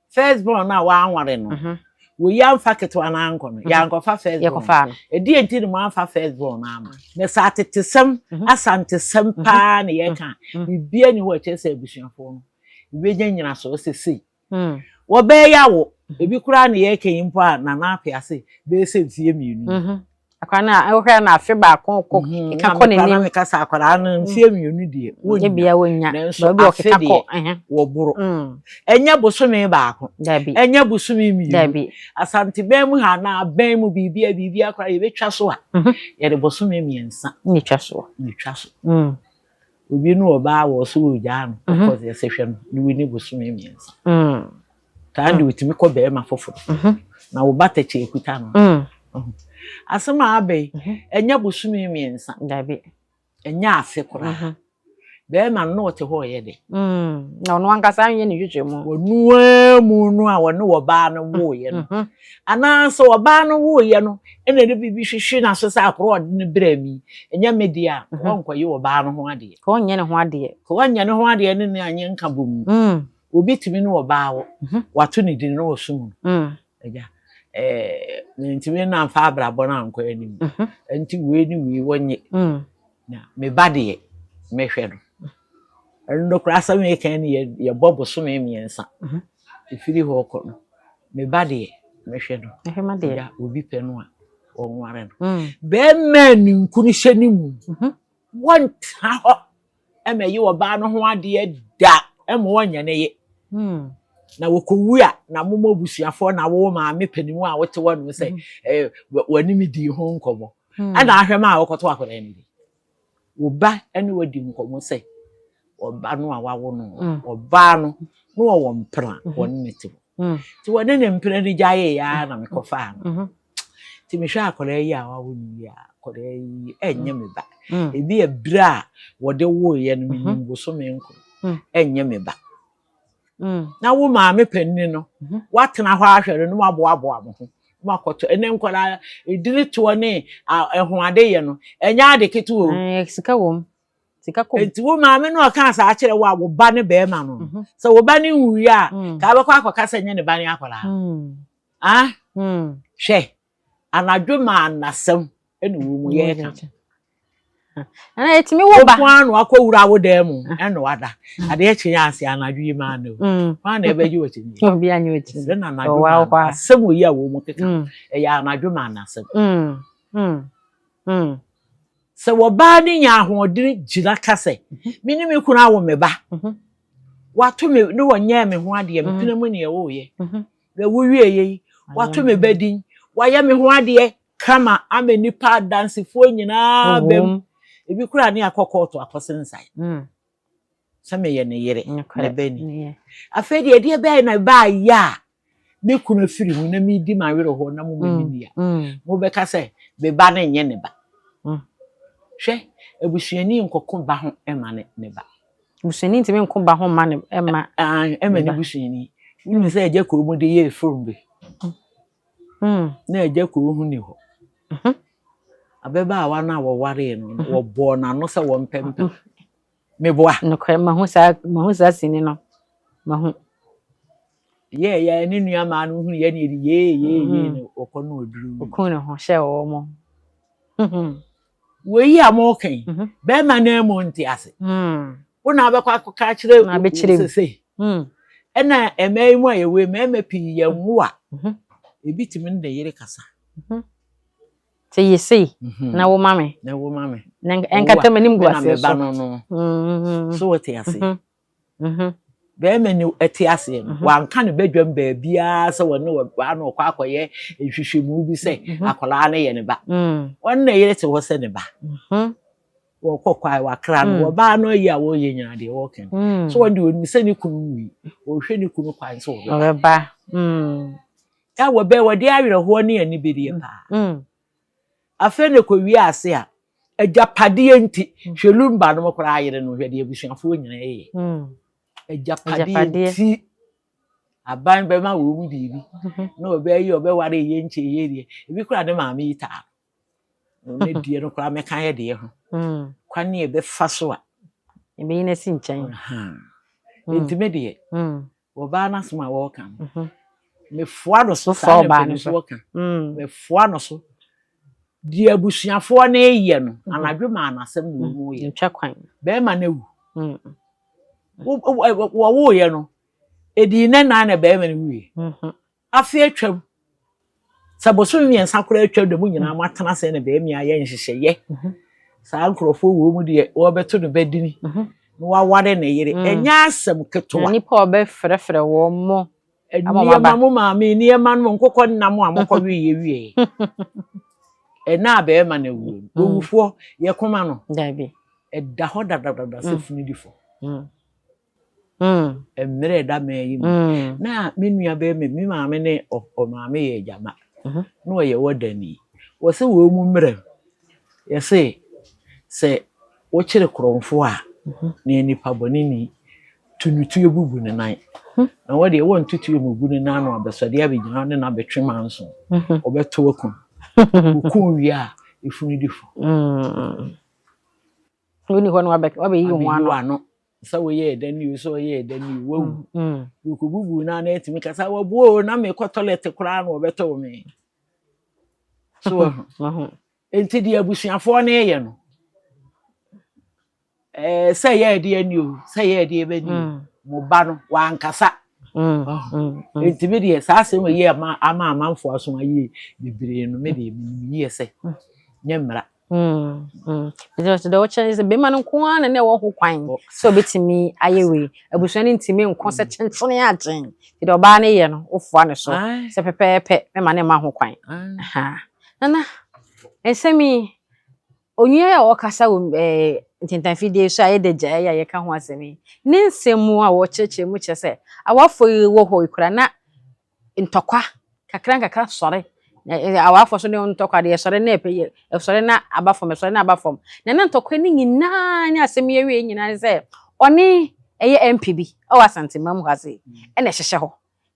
First born no a wanware no, wɔyi amfa ketewa no ankɔ no, yɛankɔfa first born. Yɛkɔfaa no. Ɛdeɛ nti na moamfa first born no ama? Na sɛ atetesɛm, asantesɛm paa na yɛreka a, biribiara nni hɔ a ɛkyerɛ sɛ abusuafoɔ no yɛbɛnya nyinasoɔ sɛ sei. Wɔbɛyɛ awo, ebi koraa na yɛreka yi mpo a Nana Appiah ase bɛyɛ sɛ mfeɛ 2. Akwadaa no a wohwɛ no afe baako kɔ keka Na kɔ me koraa na n'anim. meka sɛ akwadaa no mfeɛ 2 deɛ wɔnnya. Ebia wɔnnya. Nanso Baabi a afe ɔkeka deɛ kɔ. Ɛhɛ. wɔboro. Ɛnyɛ bosome baako. Dabi. Ɛnyɛ bosome 2. Dabi. Asantebɛn mu ha anaa abɛn mu biribia biribia koraa yɛbɛtwa so a, yɛde bosome 3 Na etwa soɔ. na etwa so. Obi ne ɔbaa wɔ so wɔgyaa no, ɔkɔ yɛsɛ hwɛ no ne wɔni bosome 3. Taa de otumi kɔ bɛrima foforɔ. Na wo ba tɛkyɛ ekuta no. Asɛm a aba yi, ɛnyɛ bosome 3. Dabi. Ɛnyɛ afe koraa. Bɛrima no na ɔte hɔ ɔyɛ dɛ. Na ɔno ankasa anyɛ ne hwehwɛ mu. Wɔnoa mu no a wɔne ɔbaa no woeɛ no. Anaasɛ ɔbaa no woeɛ no, ɛna ne biribi hwehwe n'aso sɛ akorɔ ɔde no brɛ mi. Ɛnyɛ me deɛ a, wɔnkɔyɛ ɔbaa no ho adeɛ. Ka ɔnyɛ ne ho adeɛ. Ka wɔnyɛ ne ho adeɛ ne ne anyɛ nka bɔ mu. Obi tumi ne ɔbaa wɔ. Wato ne din na ɔsom no. Agya, ntumi na amfa abrabɔ no ankɔ anim. Nti wei ne wei wɔnyɛ. Na me ba deɛ, mehwɛ no. Ɛno no koraa asɛm yɛka ne yɛbɔ bosome 3. Ɛfiri hɔ kɔ no, me ba deɛ, mehwɛ no. Ɛhwɛ ma deɛ. Agya, obi pɛ no a, wɔnware no. Bɛrima ninkunu hyɛ ne mu. Wɔntena hɔ ɛma ɛyɛ ɔbaa no ho adeɛ da ɛma wɔnyɛ ne ye. Na wɔkɔwu a, na moma abusuafoɔ na wo maame panimu a wote hɔ nom sɛ wɔne me dii ho nkɔmmɔ. Ɛna ahwɛ ma a wɔkɔto akwadaa no bi. Wo ba ne wadi nkɔmmɔ sɛ ɔba no a wawo no, ɔbaa no na wɔwɔ mpena wɔne ne te hɔ. Nti wɔne ne mpena no gyaeɛ ya na mekɔfaa no. Nti mehwɛ akwadaa yi a wawo no yi a, akwadaa yi ɛnyɛ me ba. Ebi yɛ berɛ a wɔde woeɛ no menim bosome 9. Ɛnyɛ me ba. Na wo maame panin no, woatena hɔ ahwɛ no na woaboaboa mo ho. Na wakɔtɔ ɛnɛ nkwadaa ediri toɔ ne ɛho ade yɛ no, ɛnyɛ ade ketewa o. Sika wɔ mu. Sika kɔ mu. Nti wo maame no ɔka saa kyerɛ wo a wo ba ne bɛrima no. Sɛ wo ba ne nwuiɛ a, ka wobɛkɔ akɔka sɛ nyɛ ne ba ne akwadaa. Ah? Hwɛ, anadwo maa nasɛm ɛna wɔ mu yɛreka. Nana yɛtumi wo ba. Wo ara na wakɔwura wo dan mu ɛna wada. Adeɛ kye yɛ ase anadwo yi maa no. Hwan na ɛbɛgye wɔ akyi? Obi anyɛ akyi. Sɛ na anadwo maa no. Asɛm wɔ yi a wɔ mu keka. Ɛyɛ anadwo maa nasɛm. Sɛ wɔbaa ne nya ahoɔden gyina ka sɛ, me ne me kunu awo me ba. Wato me ne wɔnyɛɛ me ho adeɛ, mpena mu ne ɛwoyɛ. Na wowie yɛ yi, wato me ba din, wayɛ me ho adeɛ kama ama nipa adansefoɔ nyinaa bɛm. Ebi koraa ne akɔ kɔɔto akɔsensan. Sɛ meyɛ ne yere, ne ba ni. Afei deɛ ɛdeɛ bɛyɛ na ɛbaa yɛ a, me kunu afiri mu na medi m'awerɛhoɔ na mo ma me ni a, mobɛka sɛ me ba no nyɛ ne ba. Hwɛ, abusuani nkɔko ba ho ma ne ba. Busuani ntumi nko ba ho ma ne ma. Ɛma ne busuani. Wonim sɛ agya kuro mu de yɛ efurum bi. Na agya kuro ho ni hɔ. Ababaawa no a wɔwaree no, wɔbɔɔ n'ano sɛ wɔmpɛmpɛ. Meboa. Nokorɛ, mahu saa sini no. Mahu. Yɛ yɛ ne nua maa no hu yɛ ne yɛ yee yee yee no ɔkɔ no oduru. Okun ne ho hyɛ wɔ mo. Wei a mo kan. Bɛrima na mu nte ase. Wo na abɛkɔ akɔka akyerɛ Na abɛkyerɛ mu. sese. Ɛna mmaa yi mu a yɛwɔ yi, mmarima pii yɛn wo a, ebi tumi ne ne yere kasa. Sɛ yɛ sei na wo ma me. Na wo ma me. Na ɛnkata m'anim gu Me na aseɛ me ba so. no. So wɔte ase. Bɛrima ni ɛte aseɛ no, wanka ne badwam baabiara sɛ wɔne ɔbaa no ɔkɔ akɔyɛ nhwehwɛmu bi sɛ akwadaa no yɛ ne ba. Wɔne ne yere te hɔ sɛ ne ba. Wɔkɔ kwae wakra no, wɔbaa no ayi a wɔreyɛ nyinaa deɛ wɔreka no. So wɔn de onim sɛ ne kunu wui, wɔhwɛ ne kunu kwan sɛ ɔbɛba. Ɔbɛba. Ɛ wɔbɛ wɔde awerɛhoɔ ne anibereɛ paa. Afei na ɛkɔwie ase a, agyapadeɛ nti, hwɛ Lumba nom koraa yere no, hwɛ deɛ abusuafoɔ nyinaa yɛ. Agyapadeɛ nti, aban bɛma wɔn mu biribi na ɔbɛyɛ ɔbɛware yɛ nkyɛ yɛ deɛ ebi koraa ne maame yi taa no ne deɛ no koraa mɛka yɛ deɛ ho kwan ne ɛbɛfa so a ɛbɛyi no asi nkyɛn. Nti me deɛ ɔbaa no asɛm a wɔreka no mefoa no so saa na mpanimfoɔ ka mefoa no so deɛ abusuafoɔ no reyɛ no anadwo maa n'asɛm na wɔn yɛ ntwa kwan bɛrima no awu wɔwoeɛ no ɛdii ne nan na bɛrima no wuiɛ afe atwam sɛ bosome mmiɛnsa koraa atwam da mu nyinaa moatena ase na bɛrima ayɛ nhyehyɛeɛ saa nkurɔfoɔ wɔ mu deɛ wɔbɛto no bɛdini na waware ne yere ɛnyɛ asɛm ketewa nipa a ɔbɛfrɛfrɛ wɔn mo nneɛma mo maame nneɛma no nkokɔ nnam a mokɔ wieɛ wieɛ ɛna a bɛrima no awuo no owufoɔ yɛkoma no dabi ɛda hɔ dadadada sɛ funu di fɔ mmerɛ ɛda mmaa yi mu na me nua bɛrima me maame ne ɔmaame yɛ agyama na ɔyɛ wɔdani wɔsɛ wɔn mu mmerɛ yɛsɛ sɛ wokyere korɔmfoɔ a na nipa bɔne tu ne tuo bubu ne nan na wɔdeɛ wɔnto tuo mu gu ne nan no abɛsɔde abɛgyina ne na abɛtwe manso ɔbɛto akum okum wie a efunu di fo. Woni hɔ no wabɛyi wo ano ano sɛ woyɛ ɛda ni o sɛ ɔyɛ ɛda ni o wawu okobubu na na etumi kasa wabuo o na mekɔ toilet koraa na ɔbɛtɔ me so wahu nti deɛ abusuafoɔ no yɛ no sɛ ɛyɛ ɛdeɛ ni o sɛ ɛyɛ ɛdeɛ bɛ ni o mo ba no wankasa nti mi deɛ saa asɛm yi ama ama amanfoɔ aso ayie bebree no mi deɛ mi yie sɛ nyɛ mmara. Nti deɛ wɔkyerɛ sɛ bɛrima no nko ara na na ɛwɔ ho kwan sɛ obɛtumi ayɛ wei, abusua no ntumi nko sɛ kyenkyene agyen, nti deɛ ɔbaa no yɛ no wofoa ne so sɛ pɛpɛɛpɛ mɛma ne ma ho kwan. Nana, nsɛm yi onua a ɔkasa wɔ ntentanfidie so a yɛda gyae a yɛka ho asɛm yi ne nsɛm mu a wɔkyerɛkyerɛ mu kyerɛ sɛ awafoɔ yi wɔ hɔ yi kora na ntɔkwa kakra nkakra sɔre awafoɔ so ne ntɔkwa deɛ sɔre na ɛpɛ yɛ ɛsɔre na aba fam, ɛsɔre na aba fam, na na ntɔkwa no nyinaa ne asɛm yi awie nyinaa ne sɛ ɔne ɛyɛ MP bi ɛwɔ Asantema mu ha se ɛna ɛhyehyɛ hɔ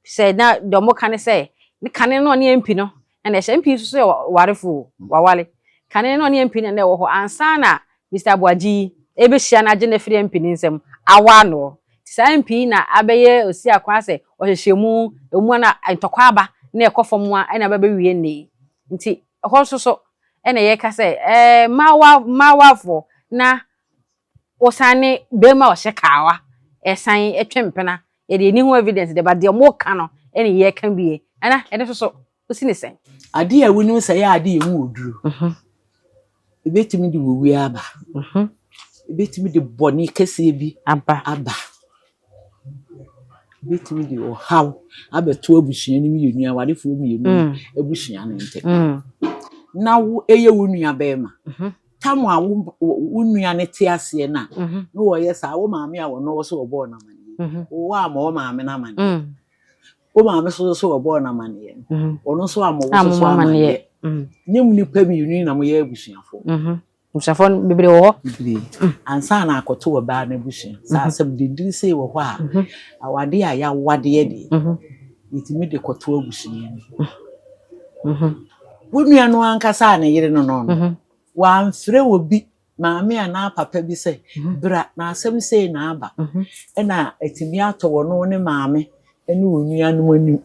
sɛ na deɛ ɔmo ka ne sɛ ne kane no ɔne MP no ɛna ɛhyɛ MP nso so yɛ warefo wawale kane no ɔne MP no na ɛwɔ hɔ ansa na Mr Aboagye yi ɛbɛhyia no agye no afiri MP ne nsam awa no saa MP na abɛyɛ osi akwan sɛ ɔhyehyɛ mu emu na ntɔkwa aba na ɛkɔ fam a ɛna abɛbɛwie nne nti ɛhɔ nso so ɛna yɛka sɛ mmaawa mmaawafoɔ na wɔsan ne bɛrima a ɔhyɛ kaawa ɛsan ɛtwe mpena yɛde ani ho evidence de ba deɛ ɔmo ka no ɛna yɛka bie ɛna ɛno nso so osi ne sɛn. Adeɛ a wonim sɛ yɛ adeɛ mu wɔ duro ebetumi de wowie aba, ebetumi de bɔne kɛseɛ bi aba aba, ebetumi de ɔhaw abɛto abusua no mmienu, awarefoɔ mmienu abusua no ntam na wo ɛyɛ wo nua bɛrima tam a wo nua no te aseɛ no a na wɔyɛ saa wo maame a wɔno wɔ so wɔbɔɔ no amanneɛ wowɔ ama wo maame no amanneɛ wo maame so so wɔbɔɔ no amanneɛ no ɔno nso ama wo so so amanneɛ nyɛ mu nipa mmienu na moyɛ abusuafoɔ. Abusuafoɔ no bebree wɔ hɔ. Bebree ansa na akɔto ɔbaa no abusua saa asɛm dendere sei wɔ hɔ a awadeɛ a yɛawadeɛ deɛ yɛtumi de kɔto abusua mu. Wo nua no ankasa a ne yere no no wamfrɛ wɔ bi maame anaa papa bi sɛ bra na asɛm sei na aba ɛna atumi atɔ wɔno ne maame ne wɔn nuanom anim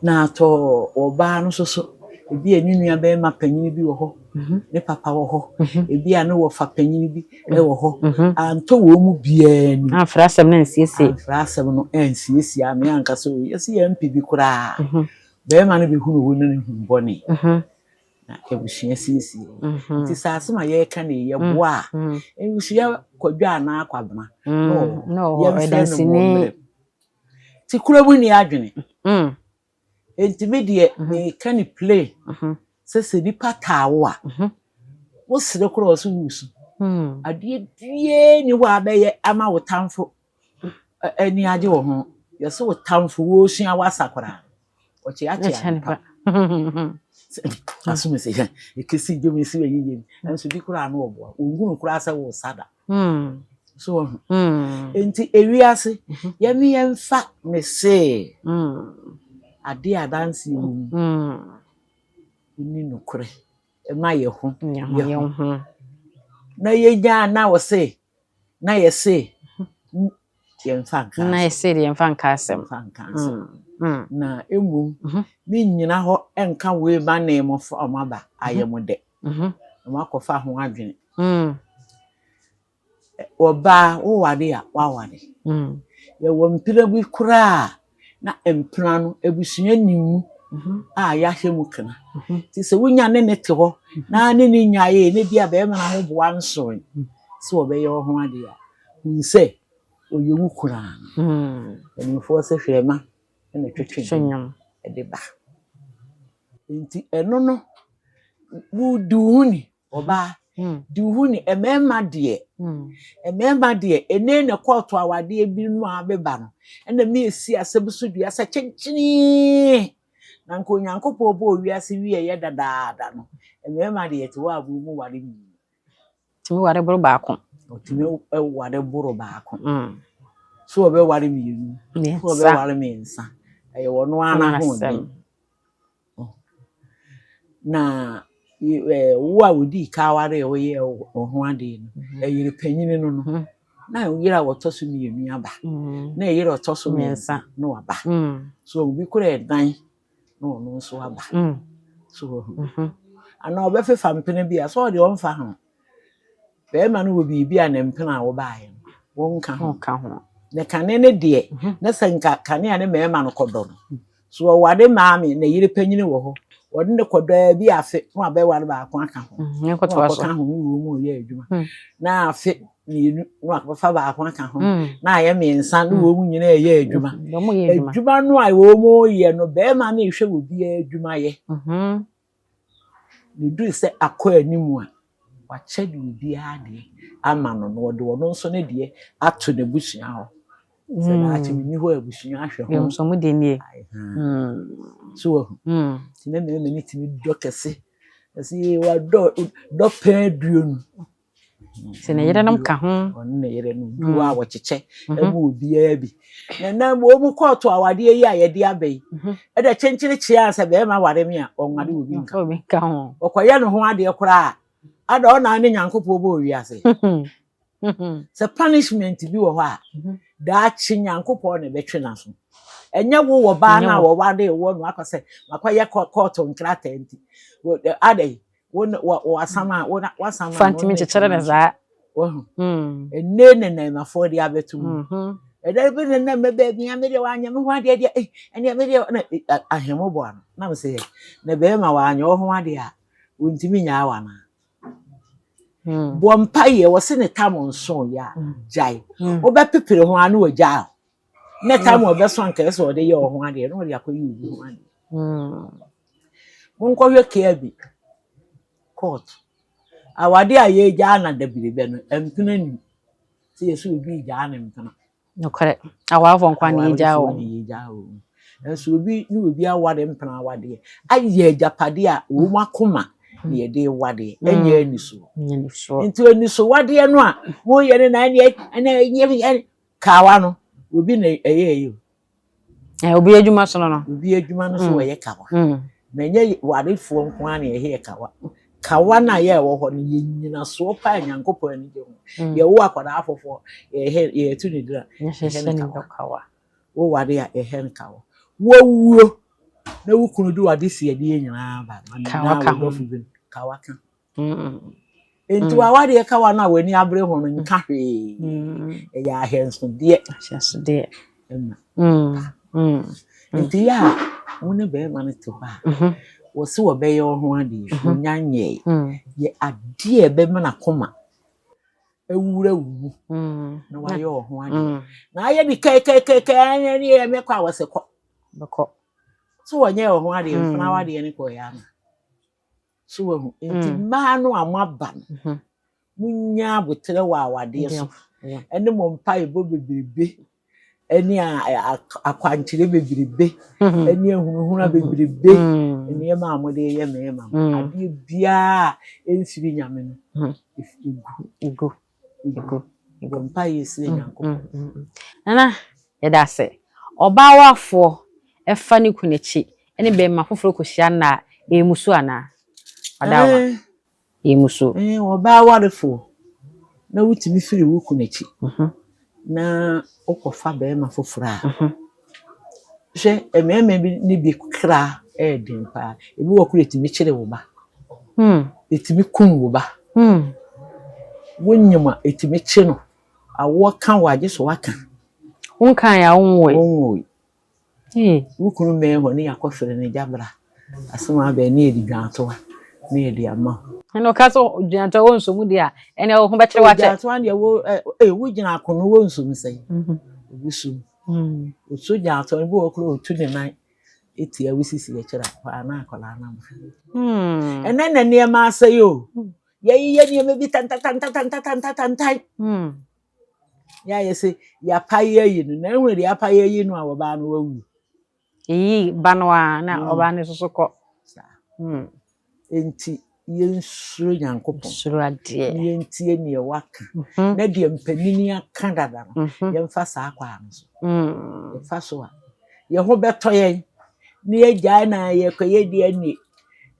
na atɔ ɔbaa no nso so ebi a ne nua bɛrima panyin bi wɔ hɔ, ne papa wɔ hɔ, ebi a ne wɔfa panyin bi wɔ hɔ, antɔ wɔn mu biara anim. Amfra asɛm no ansiesie. Amfra asɛm no ansiesie ame ankasa o yɛsi yɛn mpe bi koraa bɛrima no bɛhunu wo ne ne hu bɔne na abusua siesie nti sɛ asɛm a yɛreka ne yɛboa a abusua Kwadwo anaa Kwabena na ɔwɔ yɛmfrɛ no wɔ mmerɛ nti kuro mu ni adwene nti me deɛ meka ne plain sɛ nipa taa wo a wosere koraa ɔso wusu adeɛ biara ni hɔ a bɛyɛ ama wo tamfo ani agye wɔ ho yɛsɛ wo tamfo wɔresua wasa koraa ɔkyeakyea nipa. Asom sɛ hwɛ ɛkɛsi dwom esi wɔ yiye nso bi koraa no ɔboa ɔnhunu koraa sɛ wo sada so wɔ ho. Nti ewiase yɛne yɛmfa me see ade a adanseɛ wɔ mu ni nokorɛ ɛma yɛ ho yɛ ho na yɛnyaa na wɔ se na yɛse yɛmfa nka Na yɛse deɛ yɛmfa nka asɛm. Yɛmfa nka asɛm. Na mmom mennyina hɔ nka wei ma ne mmɔfra ɔmo aba ayɛ mo dɛ ɔmo akɔfa ho adwene. Ɔbaa woware a waware, yɛwɔ mpena bi koraa na mpena no abusua nim mu a yɛahyɛ mu kena. Nti sɛ wonya ne ne te hɔ na ne ne nyaeɛ ne bi a bɛrima no ahoboa nsoe sɛ wɔbɛyɛ wo ho adeɛ a, hu sɛ ɔyɛ wo koraa. Mpanimfoɔ sɛ hwɛma ɛna twetwe nnwom ɛde ba. Nti ɛno no wodi wo ho ni, ɔbaa di wo ho ni. Mmarima deɛ, mmarima deɛ, ɛnɛ na kɔɔto awadeɛ bi no a bɛba no ɛna mi esi asɛm so dua sɛ kyenkyenee na nka Onyankopɔn bɔɔ wiase wie yɛ dadaada no, mmarima deɛ te hɔ a wɔn mu ware mmienu. Tumi ware boro baako. Ɔtumi ware boro baako so ɔbɛware mmienu so Mmiɛnsa. Ɔbɛware mmiɛnsa, ɛyɛ wɔn ara n'ahoɔden. Na wo a wodii ka aware a woyɛ wo ho adeɛ no, ɛyere panyin no na yere a wɔtɔ so mmienu aba na ɛyere a ɔtɔ so mmiɛnsa na waba so obi kora ɛdan na ɔno nso aba so wɔ ho anaa ɔbɛfefa mpena bi a sɛ ɔde ɔmfa ho. Bɛrima no wɔ biribi a ne mpena a wɔbaeɛ no wɔnka ho. Ɔnka ho. Na kane ne deɛ na sɛ nka kane a ne mmarima no kɔdɔ no so ɔware maame na yere panyin wɔ hɔ, wɔde ne kɔdɔ bi afe na wabɛware baako aka ho na Nkɔtoa so. wakɔka ho ne wɔ mu ɔyɛ adwuma na afe mmienu na wakɔfa baako aka ho na ayɛ mmiɛnsa ne wɔn mu nyinaa ɛyɛ adwuma. Wɔn yɛ adwuma. Adwuma no a wɔn mu yɛ no, bɛrima no ehwɛ wɔ biara adwuma yɛ ne duru sɛ akɔ anim a wakyɛ de obiara deɛ ama no na ɔde ɔno nso ne deɛ ato n'abusua hɔ sɛ daakye menni hɔ a abusua ahwɛ ho. Yɛn nso mo deɛ nie. So wɔ ho nti na mmarima no tumi dɔ kɛse ɛsɛ yɛ wadɔ dɔ pɛn 20. Sɛ ne yerenom ka ho. Ɔne ne yerenom bi wɔ a wɔkyekyɛ ɛmu obiara bi na nam wɔn mu kɔɔto awadeɛ yi a yɛde aba yi ɛda kyenkyere kyea sɛ bɛrima ware me a ɔnware obi nka. Obi nka ho. Ɔkɔyɛ ne ho adeɛ koraa ada ɔna ne Nyankopɔn bɔ owiase sɛ punishment bi wɔ hɔ a daakye Nyankopɔn na ɛbɛtwe n'aso, ɛnyɛ wo wɔ baa no a wɔware wɔ no akɔ sɛ wakɔyɛ kɔɔto nkrataa nti ada yi wo wasam a wo wasam a Fa ntumi kyekyere ne saa. Wɔho ɛnɛ ne nnɛmafoɔ de abɛto mu ɛdɛ bi ne nam baabi a medeɛ wanyɛ me ho adeɛ deɛ eh ɛneɛ medeɛ na ahemmo bɔ ano na me sɛ na bɛrima wanyɛ wo ho adeɛ a wɔntumi nyaa wa anaa bɔ mpaeɛ wɔ se ne tam nso yɛ a gyae wobɛpepere ho ano wagyaa ne tam a ɔbɛso anka ɛsɛ ɔde yɛ wo ho adeɛ na ɔde akɔyɛ obi ho adeɛ. Monkɔhwɛ kea bi court awade a yɛgyaa na dabiribɛ no mpena nim sɛ yɛsɛ obi gyaa ne mpena. Nokorɛ. Awarefoɔ nkwa na yɛgyaa Awarefoɔ wɔn. na yɛgyaa wɔn, nso obi ne obi aware mpena awadeɛ ayɛ agyapadeɛ a wɔn mu akoma na yɛde wadeɛ, ɛnyɛ anisoɔ. Nyɛ nisoɔ. Nti anisowadeɛ no a moyɛ no na ɛneɛ ɛnɛ ɛnyɛ kawa no obi na ɛyɛ ɛyɛ o. Obi adwuma so no. Obi adwuma no so wɔyɛ kawa na ɛnyɛ warefoɔ nko ara na yɛyɛ kawa. Kawa no a yɛwɔ hɔ no yɛ nyinasoɔ pa a Nyankopɔn ani gye ho. Yɛwo akwadaa foforɔ, yɛhɛ yɛto ne dira. Yɛhyehyɛ ne kawa. Woware a yɛhɛ no kawa. Wowuo na wo kunu de wade si adeɛ nyinaa ba na Kawa ka ho. Wodɔfo bi no kawa ka. Nti wawadeɛ kawa no a w'ani abere ho no nka hwee, ɛyɛ ahwɛnsodeɛ. Ahyɛnsodeɛ. Ɛma nti yɛ a wo ne bɛrima no te hɔ a wɔse wɔbɛyɛ wo ho adeɛ wonya nyɛe yɛ adeɛ a ɛbɛma n'akoma awura wo mu na wayɛ wo ho adeɛ na ayɛ ne kɛkɛkɛkɛ ne yɛ mɛkɔ a wɔsɛ kɔ. Bɛkɔ. So wɔnyɛ wo ho adeɛ mfena wadeɛ ne kɔyɛ ama so wahu. Nti mmaa no a moaba no munya abotrɛ wɔ awadeɛ so ɛne mo mpaebɔ bebrebe. Ɛne akwankyerɛ bebrebe, ɛne ahunahuna bebrebe, nneɛma a mode yɛ mmarima no, adeɛ biara a ɛmfiri Nyame no, ɛgu. Ɛgu. Bɔ mpaeɛ srɛ Nyankopɔn. Nana, yɛda ase. Ɔbaa wafoɔ ɛfa ne kunu akyi ɛne bɛrima foforɔ kɔhyia nna a, ɛyɛ musuo anaa? Ɔdaawa. Ɛyɛ musuo. Ɔbaa warefoɔ na wotumi firi wo kunu akyi na wokɔfa bɛrima foforɔ a, hwɛ, mmarima bi ne bi kra ɛyɛ den paa. Ebi wɔ koro ɛtumi kyere wo ba, ɛtumi kum wo ba. Wonyim a ɛtumi kye no. Awoɔ ka wo agye so waka. Wonkae a wonwoe. Wonwoe. Wo kunu mmɛn hɔ ne yɛakɔfrɛ no gya bra. Asɛm abɛn ne yɛde dwantoa ne yɛde ama wo. Ɛna ɔka sɛ dwantoa wɔ nsomu deɛ a, ɛnɛ wo ho bɛkyerɛ wakyɛ. Dwantoa deɛ wo ɛ wogyina akono wɔ nsom sɛn. Obi sum. Otu dwantoa no bi wɔ koro otu ne nan etia wo sisi akyerɛ a, hɔ a na akwadaa no aba. Ɛnɛ na nneɛma asɛe o. Yɛyeyɛ nneɛma bi tantantantantantantantan. Yɛayɛ sɛ yɛapae ayi no, na ehunu deɛ apae ayi no a ɔbaa no wawu. Eyi ba no a na ɔbaa no nso so kɔ. Saa. Enti yɛnsuro Nyankopɔn. Suro adeɛ. Na yɛntie nea waka. Na deɛ mpanini aka dada no, yɛmfa saa kwan no so. Yɛfa so a, yɛn ho bɛtɔ yɛn. Na yɛgyae na yɛkɔyɛ deɛ nie.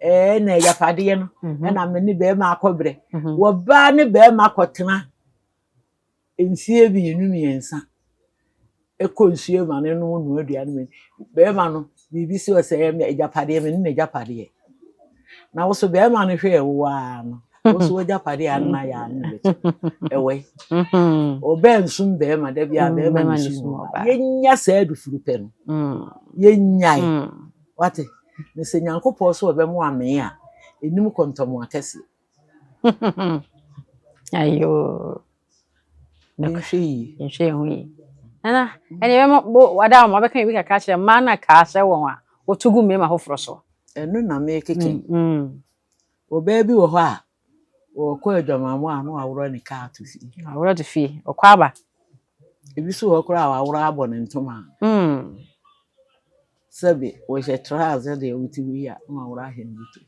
Ɛɛ na agyapadeɛ no, ɛna me ne bɛrima akɔbrɛ. Wɔbaa ne bɛrima kɔtena mfie 2 3 ɛkɔ nsuo ma ne no noa aduane ma bɛrima no biribi si wɔ sɛ ɛyɛ agyapadeɛ, me ne n'agyapadeɛ. Na wo so bɛrima no hwɛ wo ara no, wo so w'agyapadeɛ a na yɛ ano bɛkyɛ. Ɛwɔ yi. Ɔbaa nsum bɛrima da bi a bɛrima ne sum ɔbaa. Yɛnya saa adufuru pɛ no. Yɛnyae. Wate? Na sɛ Nyankopɔn so ɔbɛmo amee a, ɛnim kɔntɔmo akɛseɛ. Ayo. Yɛnhwɛ yie. Yɛnhwɛ yɛn ho yie. Nana, ɛnna yɛbɛma bo wada wɔn abɛka biribi kakra kyerɛ mmaa na kaa hyɛ wɔn a wɔtu gu mmarima foforɔ so. Ɛno na mekeka yi. Ɔbaa bi wɔ hɔ a, wɔkɔ adwamammɔ a na waworɔ ne kaa ato fie. Aworɔ to fie. Ɔkɔ aba. Ebi nso wɔ hɔ koraa a waworɔ abɔ ne ntoma. Sɛbe wɔhyɛ trouser deɛ wote hɔ yi a, na waworɔ ahyɛ ne bɔtɔ.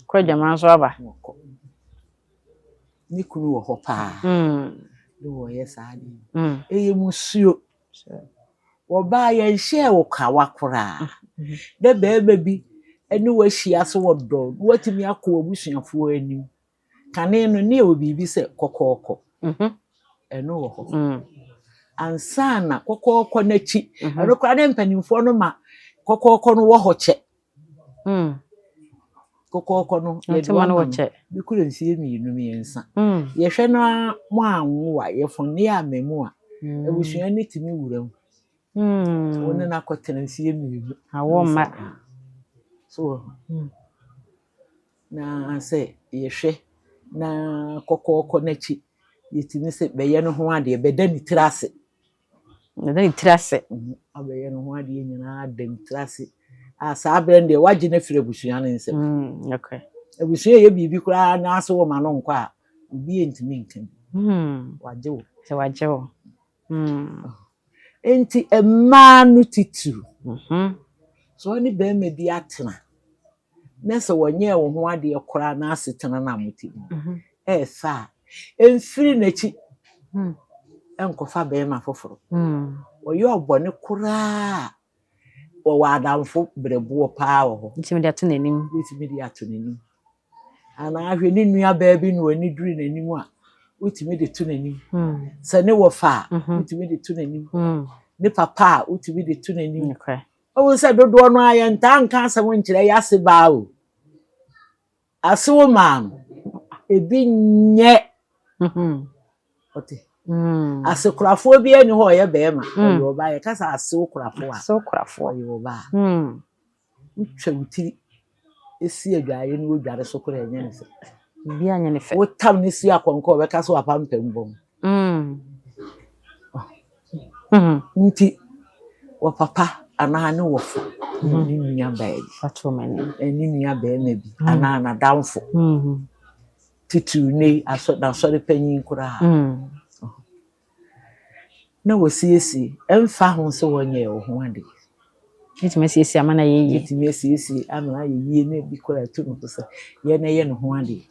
Kɔ adwaman nso aba. Na ɔkɔ. Ne kunu wɔ hɔ paa. Ne wɔyɛ saa adeɛ yi. Ɛyɛ musuo. Wɔbaa yɛnhyɛɛ wo kawa koraa. Na bɛrima bi ne wahyia so wɔ dɔ na watumi akɔ w'abusuafoɔ anim. Kane no ne yɛwɔ biribi sɛ kɔkɔɔkɔ. Ɛno wɔ hɔ. Ansa na kɔkɔɔkɔ n'akyi, ɛno koraa ne mpanimfoɔ no ma kɔkɔɔkɔ no wɔ hɔ kyɛ. Kɔkɔɔkɔ no yɛde Ntoma no ama wɔ no kyɛ. bi kura mfeɛ 2 3. Yɛhwɛ no ara mo anwo a yɛfɔne ama mu a, abusua no tumi wura mu. Wo ne no akɔtena mfeɛ 2. Awɔ mma. So wɔ hɔ. Na sɛ yɛhwɛ na kɔkɔɔkɔ n'akyi, yɛtumi sɛ bɛyɛ no ho adeɛ, bɛda ne tiri ase. Bɛda ne tiri ase. Abɛyɛ no ho adeɛ nyinaa da ne tiri ase. A saa berɛ no deɛ wagye no afiri abusua no nsam. Abusua yɛ biribi koraa na ase wɔ ma no nkɔ a, obi ntumi nka bi. Wagye wo. Sɛ wagye wo. Enti mmaa no titiriw. Sɛ ɔne bɛrima bi atena na sɛ wɔnyɛɛ wo ho adeɛ koraa na asetena no a mote mu ɛɛfa a, ɛmfiri n'akyi ɛnkɔfa bɛrima foforɔ. Ɔyɛ ɔbɔne koraa a, wɔwɔ adamfo berɛboɔ paa wɔ hɔ. Ntumi de ato n'anim. Wotumi de ato n'anim. Anaa ahwɛ ne nua baa bi na w'ani duru n'anim a, wotumi de to n'anim. Sɛ ne wɔfa a, wotumi de to n'anim. Ne papa a, wotumi de to n'anim. Ɔwɔ sɛ dodoɔ no a yɛntaa nka asɛm nkyerɛ yɛ ase baa o. Ase wo maa no, ebi nyɛ. Ɔte. Asekorafoɔ bi ani hɔ a ɔyɛ bɛrima, ɔyɛ ɔbaa. Yɛka sɛ asewokorafoɔ a, Asew korafoɔ. ɔyɛ ɔbaa. Wotwa wo tiri esi adwareɛ no wodware so koraa ɛnyɛ ne fɛ. Obi anyɛ ne fɛ. Wotam ne si akɔnkɔ a ɔbɛka sɛ wapampam bɔm. Nti wɔ papa anaa ne wɔfa ne nua baa bi, Wato m'anim. ne nua bɛrima bi anaa n'adamfo titiriw ne asɔ n'asɔre panyin koraa. Na wɔsiesie, ɛmfa ho sɛ wɔnyɛɛ wo ho adeɛ. Wobɛtumi asiesie ama no ayɛ yie. Wobɛtumi asiesie ama no ayɛ yie na ebi koraa atu no fo sɛ yɛ na yɛ ne ho adeɛ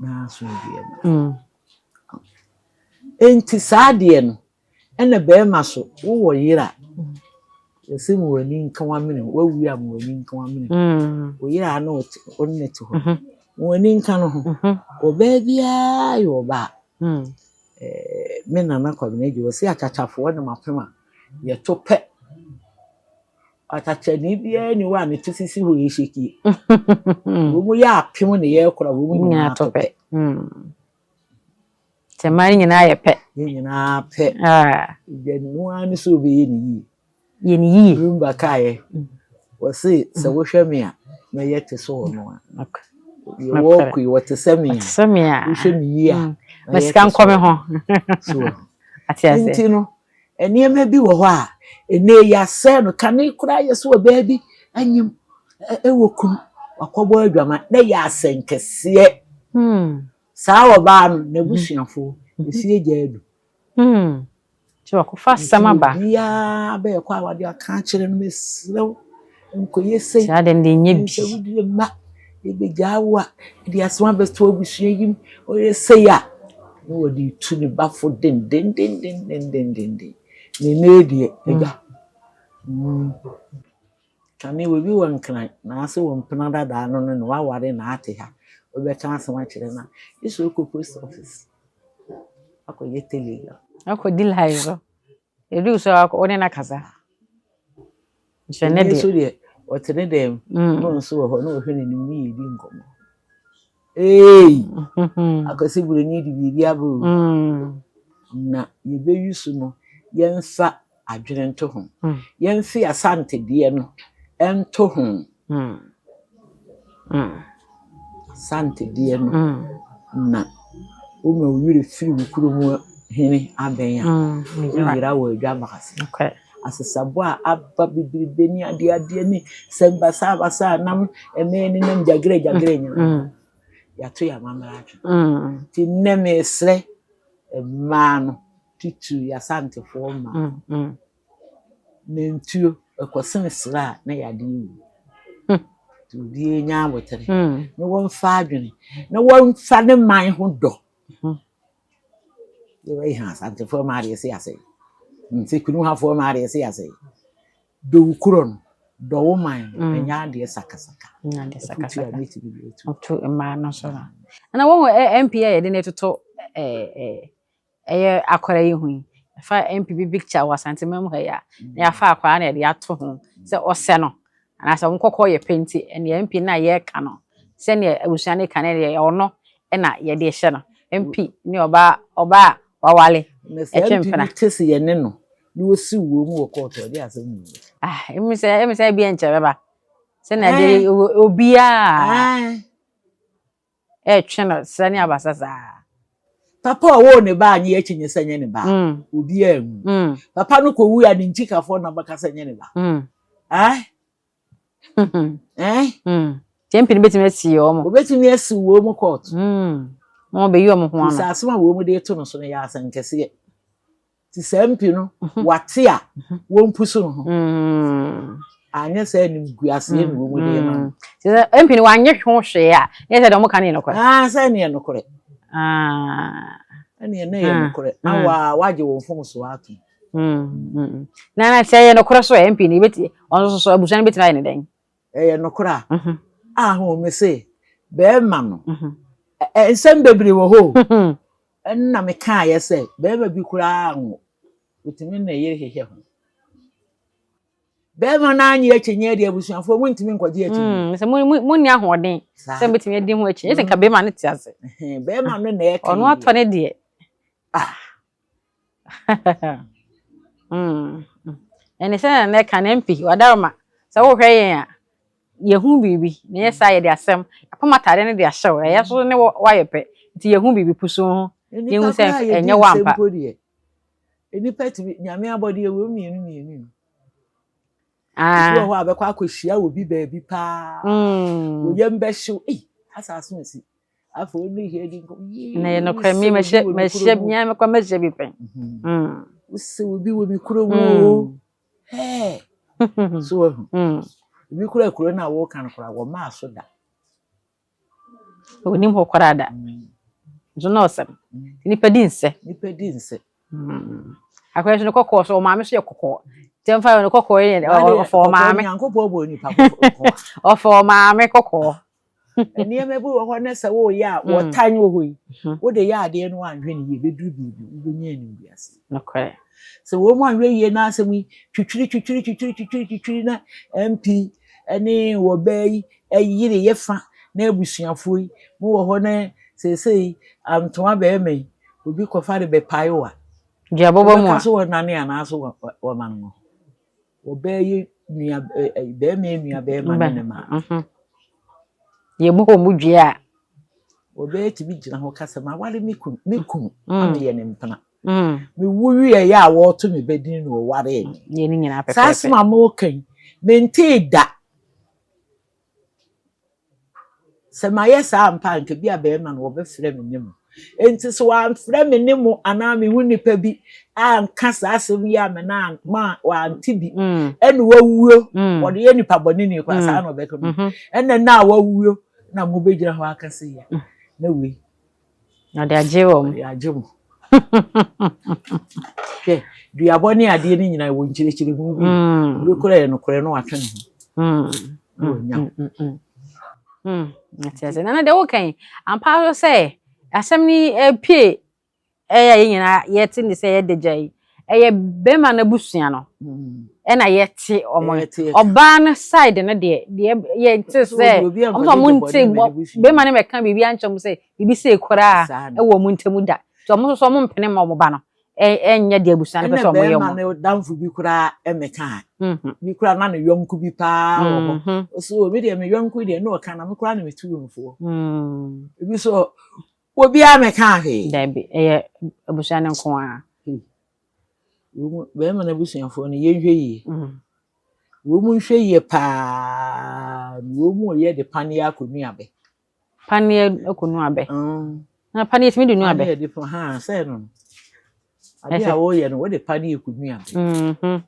na asomdwoeɛ mmra. Enti saa adeɛ no, ɛna bɛrima so wowɔ yere a, yɛsɛ ma w'ani nka w'amene ho, wawu a ma w'ani nka w'amene ho. Wo yere a na ɔte wo ne te hɔ, ma w'ani nka no ho. Ɔbaa biara yɛ ɔbaa. Me nana Kwabena Adjei, ɔse akyakyafoɔ ne mapem a yɛto pɛ. Akyakyani biara ni hɔ a ne to sisi hɔ yɛ hyekie. Wɔn yɛ apem ne yɛrekora wɔn nyinaa to pɛ. Nti mmaa no nyinaa yɛ pɛ. Yɛn nyinaa pɛ. Deɛ ne ho ara ne sɛ ɔbɛyɛ ne yie. Yɛ ne yie. Lumba kaeɛ, wɔse sɛ wohwɛ me a, mɛyɛ te sɛ ɔno a. Deɛ wɔrekɔ yi, wɔte sɛ me a. Wɔte sɛ me a. Wohwɛ me yie a, mɛyɛ te sɛ nkɔ me ho. So Ate ase. Nti no, nneɛma bi wɔ hɔ a, ɛnɛ yɛasɛe no. Kane koraa yɛ sɛ ɔbaa bi anyim ɛwɔ kunu, wakɔbɔ adwaman, na yɛ asɛnkɛseɛ. Saa ɔbaa no, n'abusuafoɔ, efie gya adu. Nti wakɔfa asɛm aba. Nti obiara bɛyɛ kɔ a wade aka akyerɛ no, mesrɛ wo, nkɔyɛ sei. Saa deɛ no deɛ nyɛ bi. Sɛ wodie mma, yɛbɛgyaa wo a, de asɛm abɛto abusua yi mu, ɔyɛ sei a, na wɔde tu ne ba fo dendendendendendenden. Na ɛnnɛ deɛ, agya. Kane obi wɔ Nkran naase wɔ mpena dadaa no no na waware na ate ha, wobɛka asɛm akyerɛ no a, gye sɛ wokɔ post office akɔyɛ telegram. Akɔdi line so. Ɛduru so a wo ne no akasa. Nso ɛnɛ deɛ. Nso deɛ ɔte ne dɛm na ɔno nso wɔ hɔ na ɔhwɛ n'anim ne yɛdi nkɔmmɔ. Ei! Akwasi Buroni de biribi aba o. Na yɛbɛyi so no, yɛmfa adwene nto ho. Yɛmfe Asante deɛ no nto ho. Asante deɛ no na woma wo werɛ firi wo kurom hene abɛn a, woyera wɔ adwama ase. Asesabɔ a aba bebrebe ne adeadeɛ ne sɛm basabasa a nam mmɛn ne nam gyagerɛ gyagerɛ nyinaa. Yɛato yɛn amammerɛ atwene. Nti nnɛ mesrɛ mmaa no titiriw yɛn Asantefoɔ mmaa no, nantuo ɛkɔsene serɛ a na yɛade awu. Nti obiara nya abotere na wɔmfa adwene na wɔmfa ne man ho dɔ. Yɛbɛyɛ ha Asantefoɔ mmaa deɛ ɛsɛ yɛasɛe. Nti kurom hafoɔ mmaa deɛ ɛsɛ yɛasɛe. Dɔ wo kuro no, dɔ wo man no, ɛnyɛ adeɛ sakasaka. Ɛnyɛ adeɛ Afutuo a sakasaka. mɛtumi de atu. Ɔto mmaa no so no. Na wɔn MP a yɛde no toto ɛyɛ akwaraa yi ho yi. Fa MP bi picture wɔ Asanteman mu ha yi a, na yɛafa akwaraa na yɛde ato ho sɛ ɔsɛ no. Anaasɛ wɔn kɔkɔɔ yɛ pɛ nti, ɛnea MP no a yɛreka no, sɛnea abusua no ka no deɛ ɔno ɛna yɛde hyɛ no. MP ne ɔbaa ɔbaa a wawale Na sɛ ɛtwe MP mpena. bi te sɛ yɛne no na wɔsi wɔ mu wɔ kɔɔto ɔde asɛm mu. Ah, emi sɛ ebi nkyɛ bɛba. Sɛnea de obiara ɛretwe no sɛ ne abasa saa. Papa a ɔwɔ ne ba anyɛ akyi nyɛ sɛ nyɛ ne ba. Obiara nhu. Papa no kɔwu a ne nkyikafoɔ na bɛka sɛ nyɛ ne ba. Eh? Eh? Nti MP no bɛtumi asi wɔn. Obetumi asi wɔ mu kɔɔto. Wɔn bɛyi wɔn ho ano. Sɛ asɛm a wɔn mu de to no so no yɛ asɛm kɛseɛ. Nti sɛ MP no wate a wɔmpu so no ho. Anyɛ sɛ animguaseɛ na wɔn mu de ma no. Sɛ MP no wanyɛ ho hwee a, nyɛ sɛ deɛ wɔn ka no yɛ nokorɛ. Ah, sɛ ɛne yɛ nokorɛ. Ah. Ɛne ɛne yɛ nokorɛ. Na wa wagye wɔn fom so ato. Na sɛ ɛyɛ nokorɛ so a MP no yɛbɛti ɔno nso so abusua no bɛtumi ayɛ ne dɛn? Ɛyɛ nokorɛ a. A ho me se bɛrima no. Nsɛm bebree wɔ hɔ o. Ɛnna mekaeɛ sɛ bɛrima bi koraa nwo. Otumi ne yere hyehyɛ ho. Bɛrima no anyɛ akyinnye deɛ abusuafoɔ muntumi nkɔgye akyinnye. Sɛ mo mo mo nni ahoɔden sɛ mobɛtumi adi ho akyi. Ɛsɛ nka bɛrima no te ase. Bɛrima no na ɛka Ɔno atɔ ne deɛ. Ah. Ɛne sɛ na ɛka no MP wadaroma sɛ wohwɛ yɛn a yɛhu biribi na yɛ saa yɛde asɛm apam atade no de ahyɛ wo ɛyɛ so ne wayɛ pɛ nti yɛhu biribi pusu ho yɛhu sɛ ɛnyɛ wo ampa. Nnipa tumi nyame abɔdeɛ wɔ mmienu mmienu. Ebi wɔ hɔ a bɛkɔ akɔhyia obi baabi paa. Oyam bɛhyew. Ei, asase asi. Afei ɔne hia di nkɔmmɔ. Na yɛ nokorɛ mi mɛhyɛ mɛhyɛ mia mɛkɔ mɛhyɛ bi pɛn. Wosɛ obi wɔ me kurom oo. Hɛɛ. So wahu. Ebi koraa kuro no a woka no koraa wɔmaa so da. Onim hɔ koraa da. Nso na ɔsɛm. Nipa di nsɛ. Nipa di nsɛ. Akɔyɛ so no kɔkɔɔ so ɔmaame so yɛ kɔkɔɔ. Nti ɛmfa no kɔkɔɔ yɛ ɔfɔ ɔmaame. Nyankopɔn bɔ nipa kɔkɔɔ. Ɔfɔ ɔmaame kɔkɔɔ. Nneɛma bi wɔ hɔ ne sɛ woyɛ a wɔtan wɔ hɔ yi. Wode yɛ adeɛ no anhwɛ no yie bɛduru biribi wobɛnya animguase. Nokorɛ. Sɛ wɔn mu anhwɛ yie na asɛm yi twitwiri twitwiri twitwiri twitwiri twitwiri na MP ne wɔbaa yi yere yɛ fa na abusuafoɔ yi mo wɔ hɔ na seesei antoa bɛrima yi obi kɔfa de bɛpae wo a. Duabɔbɔ mu a. Wobɛka so wɔnane anaasɛ wɔma no ho. Wɔbaa yi nua bɛrima yi nua bɛrima ne ne maame. Yɛbu hɔ mu dua a. Wɔbaa tumi gyina hɔ kasa ma wale me kunu ameyɛ ne mpena. Mewu wie yɛ a wɔreto me bɛdin na wɔwaree me. Yɛ ne nyinaa pɛpɛɛpɛ. Saa asɛm a moreka yi, mentee da. Sɛ mayɛ saa ampa a, nka bi a bɛrima no wɔbɛfrɛ me ne mo. Enti sɛ wɔamfrɛ me ne mo anaa mehu nipa bi anka saa asɛm yi a me na ma wɔante bi ɛna wawuo wɔde yɛ nipa bɔne ni koraa saa na ɔbɛka no ɛna na a wawuo na mobɛgyina hɔ aka sɛ yɛ na wei ɔde agye wɔn. Ɔde agye mo. Hwɛ, duabɔ ne adeɛ no nyinaa wɔ nkyerɛkyerɛ mu bi. Obi koraa yɛ nokorɛ na watwe ne ho. Na wanya. Ate ase. Nana deɛ woka yi, ampa so sɛ asɛm ni pie ɛyɛ yɛn nyinaa yɛte ne sɛ yɛda gya yi. Ɛyɛ bɛrima no abusua no. Ɛna yɛte ɔmo. Ɔbaa no side no deɛ yɛte sɛ ɔmo sɛ ɔmo nte bɛrima no mɛka biribi ankyɛ ɔmo sɛ biribi sɛ koraa ɛwɔ ɔmo ntam da. Nti ɔmo nso so ɔmo mpene ma ɔmo ba no ɛnyɛ deɛ abusua no pɛ sɛ ɔmo yɛ ɔmo. Ɛna bɛrima no damfo bi koraa ɛmɛka. Bi koraa na ne yɔnko bi paa wɔ hɔ. Ɔso obi deɛ me yɔnko deɛ na ɔka na me koraa na me tu no foɔ. Ebi so obiara mɛka hwee. Dabi ɛyɛ abusua no nko ara. Bɛrima no abusuafoɔ no yɛnhwɛ yie. Wɔn mu nhwɛ yie paa. Wɔn mu yɛ de paneɛ akɔnu abɛ. Paneɛ akɔnu abɛ. Na paneɛ tumi de nu abɛ. Paneɛ de ha sɛ no. Ade a wɔyɛ no wɔde paneɛ kɔnu abɛ.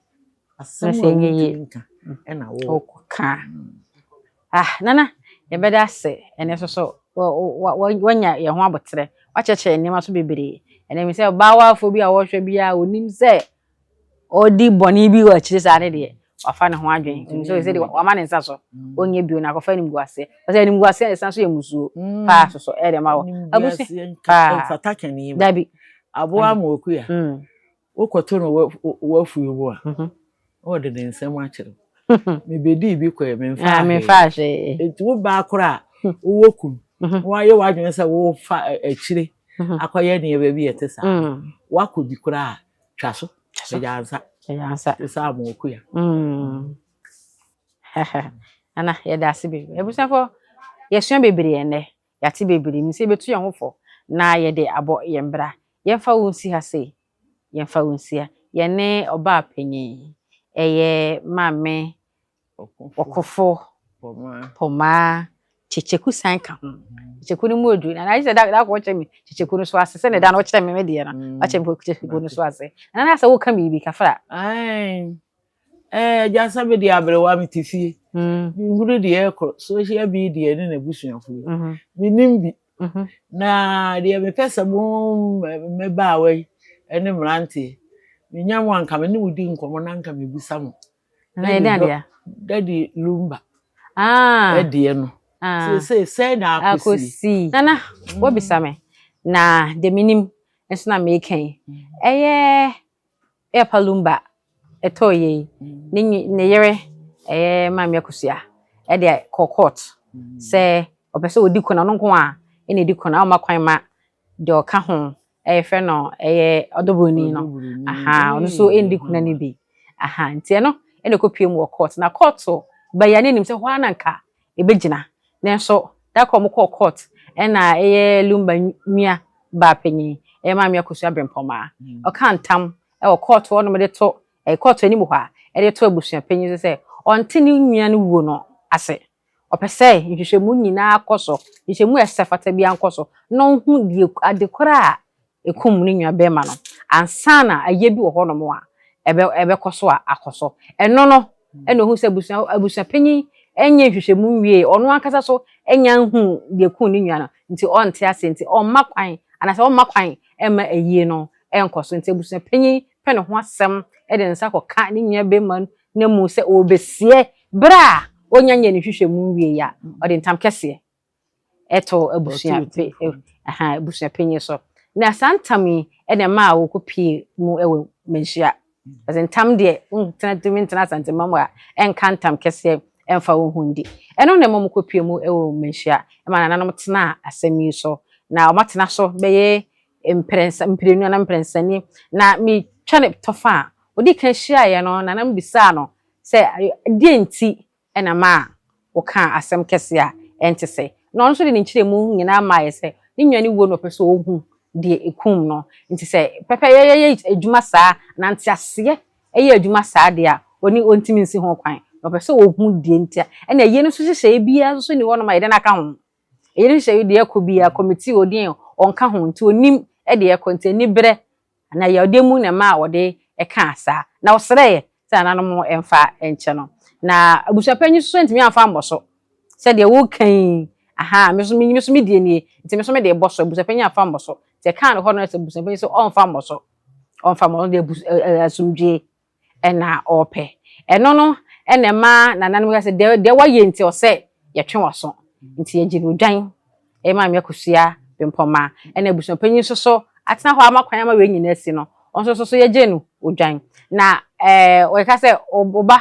Asɛm a wɔntumi nka ɛna wɔka. Ah nana yɛbɛda ase ɛnɛ nso so wanya yɛn ho abotrɛ wakyerɛkyerɛ nneɛma so bebree. Ɛnɛ mi sɛ ɔbaawafoɔ bi a wɔhwɛ bi a onim sɛ ɔdi bɔne bi wɔ akyire saa ne deɛ wafa ne ho adwene. Onim sɛ ɔsɛ wama ne nsa so ɔnyɛ bio na akɔfa animguaseɛ. Ɔsɛ animguaseɛ ne nsa so yɛ musuo paa soso ɛde ma wɔ. Abusi paa. Mfata kɛne. Dabi. Aboa ma okuya. Wokɔto no wafuo mu a. Wɔde ne nsɛm akyerɛ. Mebɛdii bi kɔɛ memfa hwee. Nti wo baa koraa wowɔ kum. Wɔayɛ w'adwene sɛ wofa akyire akɔyɛ nneɛma bi ɛte saa. Wakɔ bi koraa twa so. Ɛgya nsa. Ɛgya nsa. Te sɛ ama okuya. Nana yɛda ase bebree. Abusuafoɔ yɛsua bebree ɛnɛ. Yɛate bebree. Mi sɛ yɛbɛtu yɛn ho fo na yɛde abɔ yɛn bra. Yɛmfa wo nsi ha sei. Yɛmfa wo nsi ha. Yɛne ɔbaa panyin ɛyɛ maame Ɔkofo Pomaa Kyekyeku san ka ho. Kyekyeku no mu odu. Na ayɛ sɛ da da kɔ kyerɛ me kyekyeku no so ase sɛ ne da no ɔkyerɛ me me deɛ no. Wakyerɛ me kyekyeku no so ase. Na na sɛ woka biribi kafra. Ai. Gya sɛ me de aberewa me te fie. Menhunu deɛ ɛkɔ social media ne n'abusuafoɔ. Menim bi. Na deɛ mepɛ sɛ mo mmabaawa yi ne mmeranteɛ menya mo anka me ne mo di nkɔmmɔ na anka mebisa mo. Na yɛ dɛn adeɛ? Daddy Lumba. Ɛdeɛ no. Seesei sɛn na akɔsi. Nana wabisa me na deɛ menim nso na meka yi. Ɛyɛ Papa Lumba ɛtɔɔ yɛ yi ne yere ɛyɛ Maame Akosua ɛde kɔ court sɛ ɔpɛ sɛ ɔdi kuna ɔno nko a ɛna ɛdi kuna ɔma kwan ma deɛ ɔka ho ɛyɛ fɛ no ɛyɛ ɔdɔbroni no. Aha ɔno nso ɛndi kuna no bi. Aha nti ɛno ɛna ɛkɔpie mu wɔ court na court bɛyɛ ne nim sɛ hɔ ara na nka ɛbɛgyina nanso da kɔ ɔmo kɔɔ court ɛna ɛyɛ Lumba nua baa panyin ɛyɛ Maame Akosua Brempɔmaa ɔka ntam ɛwɔ court hɔ nom de to ɛyɛ court anim hɔ a ɛde to abusua panyin so sɛ ɔnte ne nua no wuo no ase. Ɔpɛ sɛ nhwehwɛmu nyinaa kɔ so, nhwehwɛmu a ɛsɛ fata bi ankɔ so na ɔhu deɛ ade koraa a ɛkum ne nua bɛrima no ansa na ayie bi wɔ hɔnom a ɛbɛ ɛbɛkɔ so a akɔ so. Ɛno no ɛna ohun sɛ abusua abusuapanyin ɛnyɛ nhwehwɛmu nwie, ɔno ankasa so ɛnya nhu deɛ kum ne nua no, nti ɔnte ase, nti ɔmma kwan anaasɛ ɔmma kwan ɛmma ayie no ɛnkɔ so. Nti abusuapanyin pɛ ne ho asɛm ɛde ne nsa kɔka ne nua bɛrima no mu sɛ ɔrebesie bere a ɔnya nyɛ ne nhwehwɛmu nwie a, ɔde ntam kɛseɛ ɛto abusua pe ɛha abusuapanyin so. Na saa ntam yi ɛna mmaa a wɔkɔ mu ɛwɔ Manhyia ɛsɛ ntam deɛ ntena tumi ntena Asantema mu a ɛnka ntam kɛseɛ ɛmfa wɔn ho ndi. Ɛno na ɛma wɔn kɔ pie mu ɛwɔ Manhyia ɛma nananom tena asɛm yi so, na wɔn atena so bɛyɛ mprɛnsa, mprenu anaa mprɛnsa nie. Na metwa ne tɔfa a odi kan hyiaeɛ no, nananom bisaa no sɛ deɛ nti ɛna maa wɔka asɛm kɛseɛ a ɛnte sɛ, na ɔno nso de ne nkyerɛmu nyinaa maa yɛ sɛ ne nua no wuo no, ɔpɛ sɛ ɔhu deɛ ekum no. Nti sɛ pɛpɛ yɛyɛ adwuma saa na nteaseɛ ɛyɛ adwuma saa deɛ a, ɔni ɔntumi nsi ho kwan, na ɔpɛ sɛ ɔhu deɛ nti a ɛna ɛyɛ no nso hyehyɛ biara nso ni hɔnom a yɛde n'aka ho. Ɛyɛ no hyehyɛ deɛ ɛkɔ biara committee odin ɔnka ho, nti onim ɛdeɛ ɛkɔ, nti ani berɛ na yɛde mu na ɛma a wɔde ɛka saa na ɔsrɛ sɛ nananom ɛmfa nkyɛ no. Na abusuapanyin nso ntumi amfa mmɔ so sɛdeɛ wɔka yi aha, me nso me nso me die nie, nti me nso me de bɔ so. Abusuapanyin amfa mmɔ so, nti ɛka no hɔ no sɛ abusuapanyin sɛ ɔmfa mmɔ so, ɔmfa mmɔ so deɛ, asomdwie ɛna ɔɔpɛ. Ɛno no ɛna ɛma nananom ka sɛ deɛ wɔyɛ nti ɔsɛ yɛtwe wɔ so, nti yɛgye no odwan. Ɛyɛ Maame Akosua Bempɔma ɛna abusuapanyin nso so atena hɔ ama kwan ama wei nyinaa si no, ɔno nso so yɛgye no odwan. Na wɔka sɛ ɔba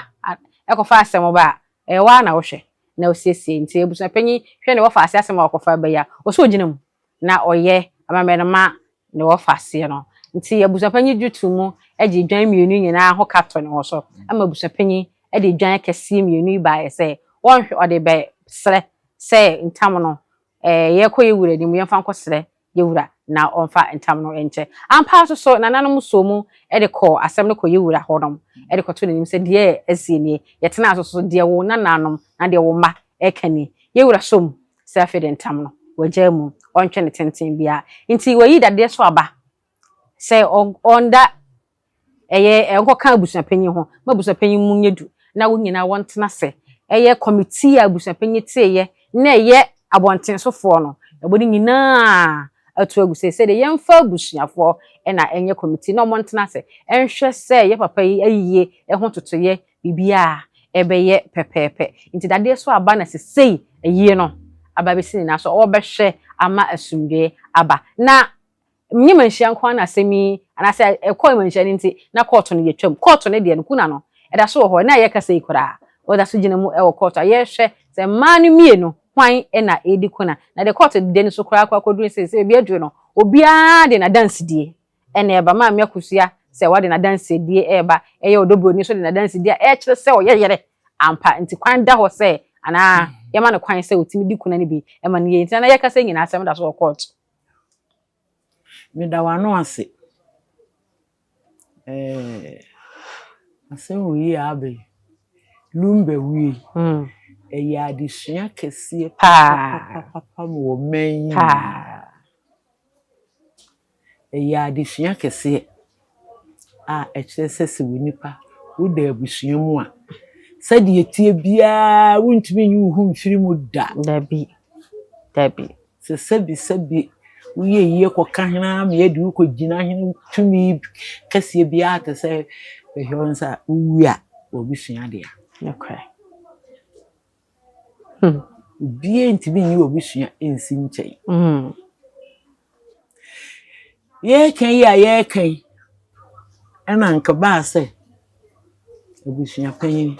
ɛkɔfa asɛm ba a, ɛyɛ waa na wohwɛ na osiesie. Nti abusuapanyin hwɛ ne wɔfa ase asɛm a wɔkɔfa bɛyɛ a, ɔsɛ ogyina mu na ɔyɛ amammerɛ no ma ne wɔfa aseɛ no. Nti abusuapanyin gye to mu gye dwan mmienu nyinaa ho ka to ne ho so ama abusuapanyin de dwan kɛseɛ mmienu yi baeɛ sɛ wɔnhwɛ, ɔde bɛ srɛ sɛ ntam no yɛkɔ yɛ wura anim, yɛmfa nkɔ srɛ yɛwura na ɔmfa ntam no nkyɛ. Ampa nso so nananom so mu de kɔ asɛm no kɔ yɛwura hɔnom de kɔto n'anim sɛ deɛ asie nie, yɛtena so so deɛ wo nananom na deɛ wo mma ɛka nie. Yɛwura so mu sɛ afei de ntam no wagya mu, ɔntwe ne tenten biara, nti wayi dadeɛ so aba sɛ ɔnda ɛyɛ ɛnkɔka abusuapanyin ho ma abusuapanyin mu nyɛ du na wɔn nyinaa wɔntena sɛ ɛyɛ committee a abusuapanyin teeɛ na ɛyɛ abɔntensofoɔ no ɛbɔ ne nyinaa atu agu sɛ sɛdeɛ yɛmfa abusuafoɔ ɛna ɛnyɛ committee na wɔn ntena ase ɛnhwɛ sɛ yɛ papa yi ayie ɛho totoyɛ biribiara ɛbɛyɛ pɛpɛɛpɛ. Nti dadeɛ so aba na sesei ayie no aba bɛsi nyinaa so ɔbɛhwɛ ama asomdwoe aba. Na nye Manhyia nko ara na asɛm yi anaasɛ ɛkɔɔ Manhyia no nti na court no yɛtwam. Court no deɛ no kuna no ɛda so wɔ hɔ na yɛkasa yi koraa ɔda so gyina mu ɛwɔ court a yɛrehwɛ sɛ mmaa no mmienu hwan ɛna ɛdi kuna. Na de court de no so koraa kɔ akɔduru sɛ ebi aduru no, obiara de n'adansidie ɛna ɛba. Maame Akosua sɛ wɔde n'adansidie ɛɛba, ɛyɛ Ɔdɔ Buroni nso de n'adansidie a ɛkyerɛ sɛ ɔyɛ yɛrɛ ampa, nti kwan da hɔ sɛ anaa yɛma no kwan sɛ otumi di kuna no bi ɛma no yie. Nti na yɛkasa nyinaa asɛm da so wɔ court. Meda w'ano ase. Asɛm wɔ yi a aba yi, Lumba wie, ɛyɛ adesua kɛseɛ papapapa wɔ man yi nyinaa. Ɛyɛ adesua kɛseɛ a ɛkyerɛ sɛ wo nipa woda abusua mu a, sɛdeɛ tie biara wontumi nyi wo ho mfiri mu da. Dabi, dabi. Sɛ sɛbi sɛbi woyɛ yie kɔka hene ama yɛde wo kɔgyina hene tumi kɛseɛ biara te sɛ bɛhwɛ wo nsa, wowu a, w'abusua dea. Obiara ntumi nyi w'abusua nsi nkyɛn. Yɛreka yi a yɛreka yi, ɛna nka baa sɛ abusua panyin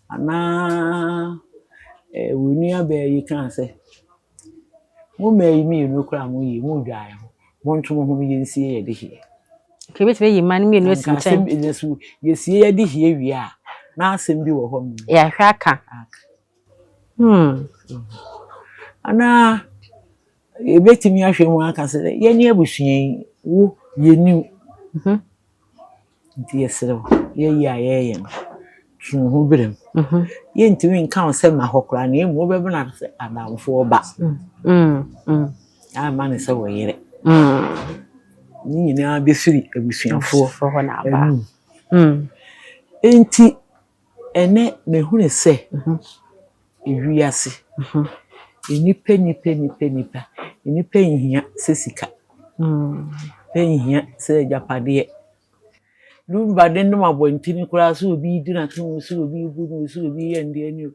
anaa wo nua baa yi kaa sɛ mo mmaa yi mmienu koraa mo yie mo dwae ho, montwe mo ho yɛnsie yɛde hie. Nka ebɛtumi ayi mmaa no mmienu asi Nka nkyɛn. Asɛm bi so yɛsie yɛde hie wie a, na asɛm bi wɔ hɔ nom. Yɛahwɛ aka. Anaa yɛbɛtumi ahwɛ mu aka sɛ yɛne abusua yi wo yɛnim, nti yɛsrɛ wo, yɛyi a yɛyɛ no twe wo ho berɛ mu. Yɛntumi nka wo sɛ ma hɔ koraa, na mmom wobɛbena sɛ adamfoɔ ba ama ne sɛ wo yere. Ne nyinaa bɛfiri abusuafoɔ hɔ na aba. Anum. Enti ɛnɛ mehunu sɛ ewiase nnipa nnipa nnipa nnipa nnipa nhia sɛ sika. Nnipa nhia sɛ agyapadeɛ. Lumba de nom abɔntene koraa sɛ obi di n'atom, sɛ obi bu no, sɛ obi yɛ ndeɛ ne o.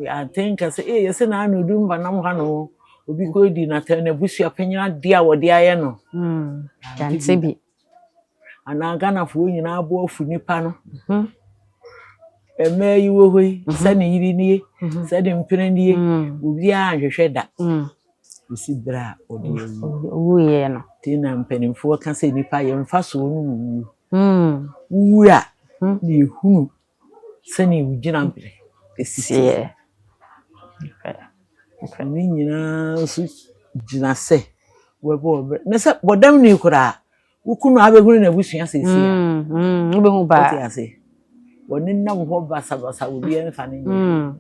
Ante nka sɛ ee yɛsɛ na ano Lumba nam ha no, obi kɔ di n'atɛn, n'abusua panyin adeɛ a wɔde ayɛ no. Yante bi. Anaa Ghanafoɔ nyinaa bo afu nipa no. Mmaa yi wɔ hɔ yi, sɛ ne yere nie, sɛ ne mpena nie, obiara nhwehwɛ da. Bɛsi berɛ a ɔde awu. Owuiɛ no. Nti na mpanimfoɔ ka sɛ nipa yɛn mfasoɔ no wɔ wuo. Wowu a, na yɛhunu sɛnea wo gyina berɛ esi teɛ. Seɛ. Ne nyinaa nso gyina sɛ wɔbɔ wɔ berɛ. Na sɛ bɔdam ni koraa, wo kunu abɛhunu n'abusua seesei a. Wobɛhu paa. Wote ase. Wɔne nam hɔ basabasa, obiara mfa ne nyɛ.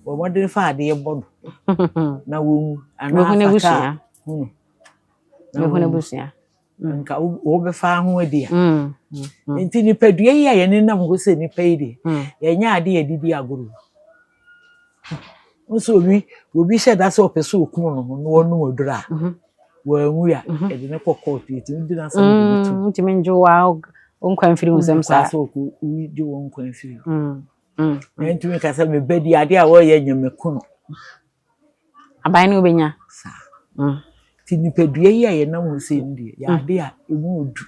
Bɔ mmɔden fa adeɛ bɔ no na wɔnwu. Anaa Wobɛhu fa n'abusua. kaa hu no. Na Wobɛhu wɔnwu. n'abusua. Nka wobɛfa ho adi a. Nti nipadua yi a yɛne nam hɔ sɛ nipa yi deɛ, yɛnyɛ ade a yɛde di agorɔ. Nso obi hyɛ da sɛ ɔpɛ sɛ okum ne ho na ɔnom aduro a, wanwu a, yɛde no kɔ court, yɛtumi di n'asɛm de no tom. Ntumi ngye wo nkwa mfiri wo nsam saa. Sɛ ɔkɔ gye wɔn nkwa mfiri. Na ntumi ka sɛ meba di adeɛ a wɔreyɛ nyɛ me ko no. Aban no wobɛnya. Saa. Nti nipadua yi a yɛnam hɔ sei no deɛ, yɛ ade a emu odu,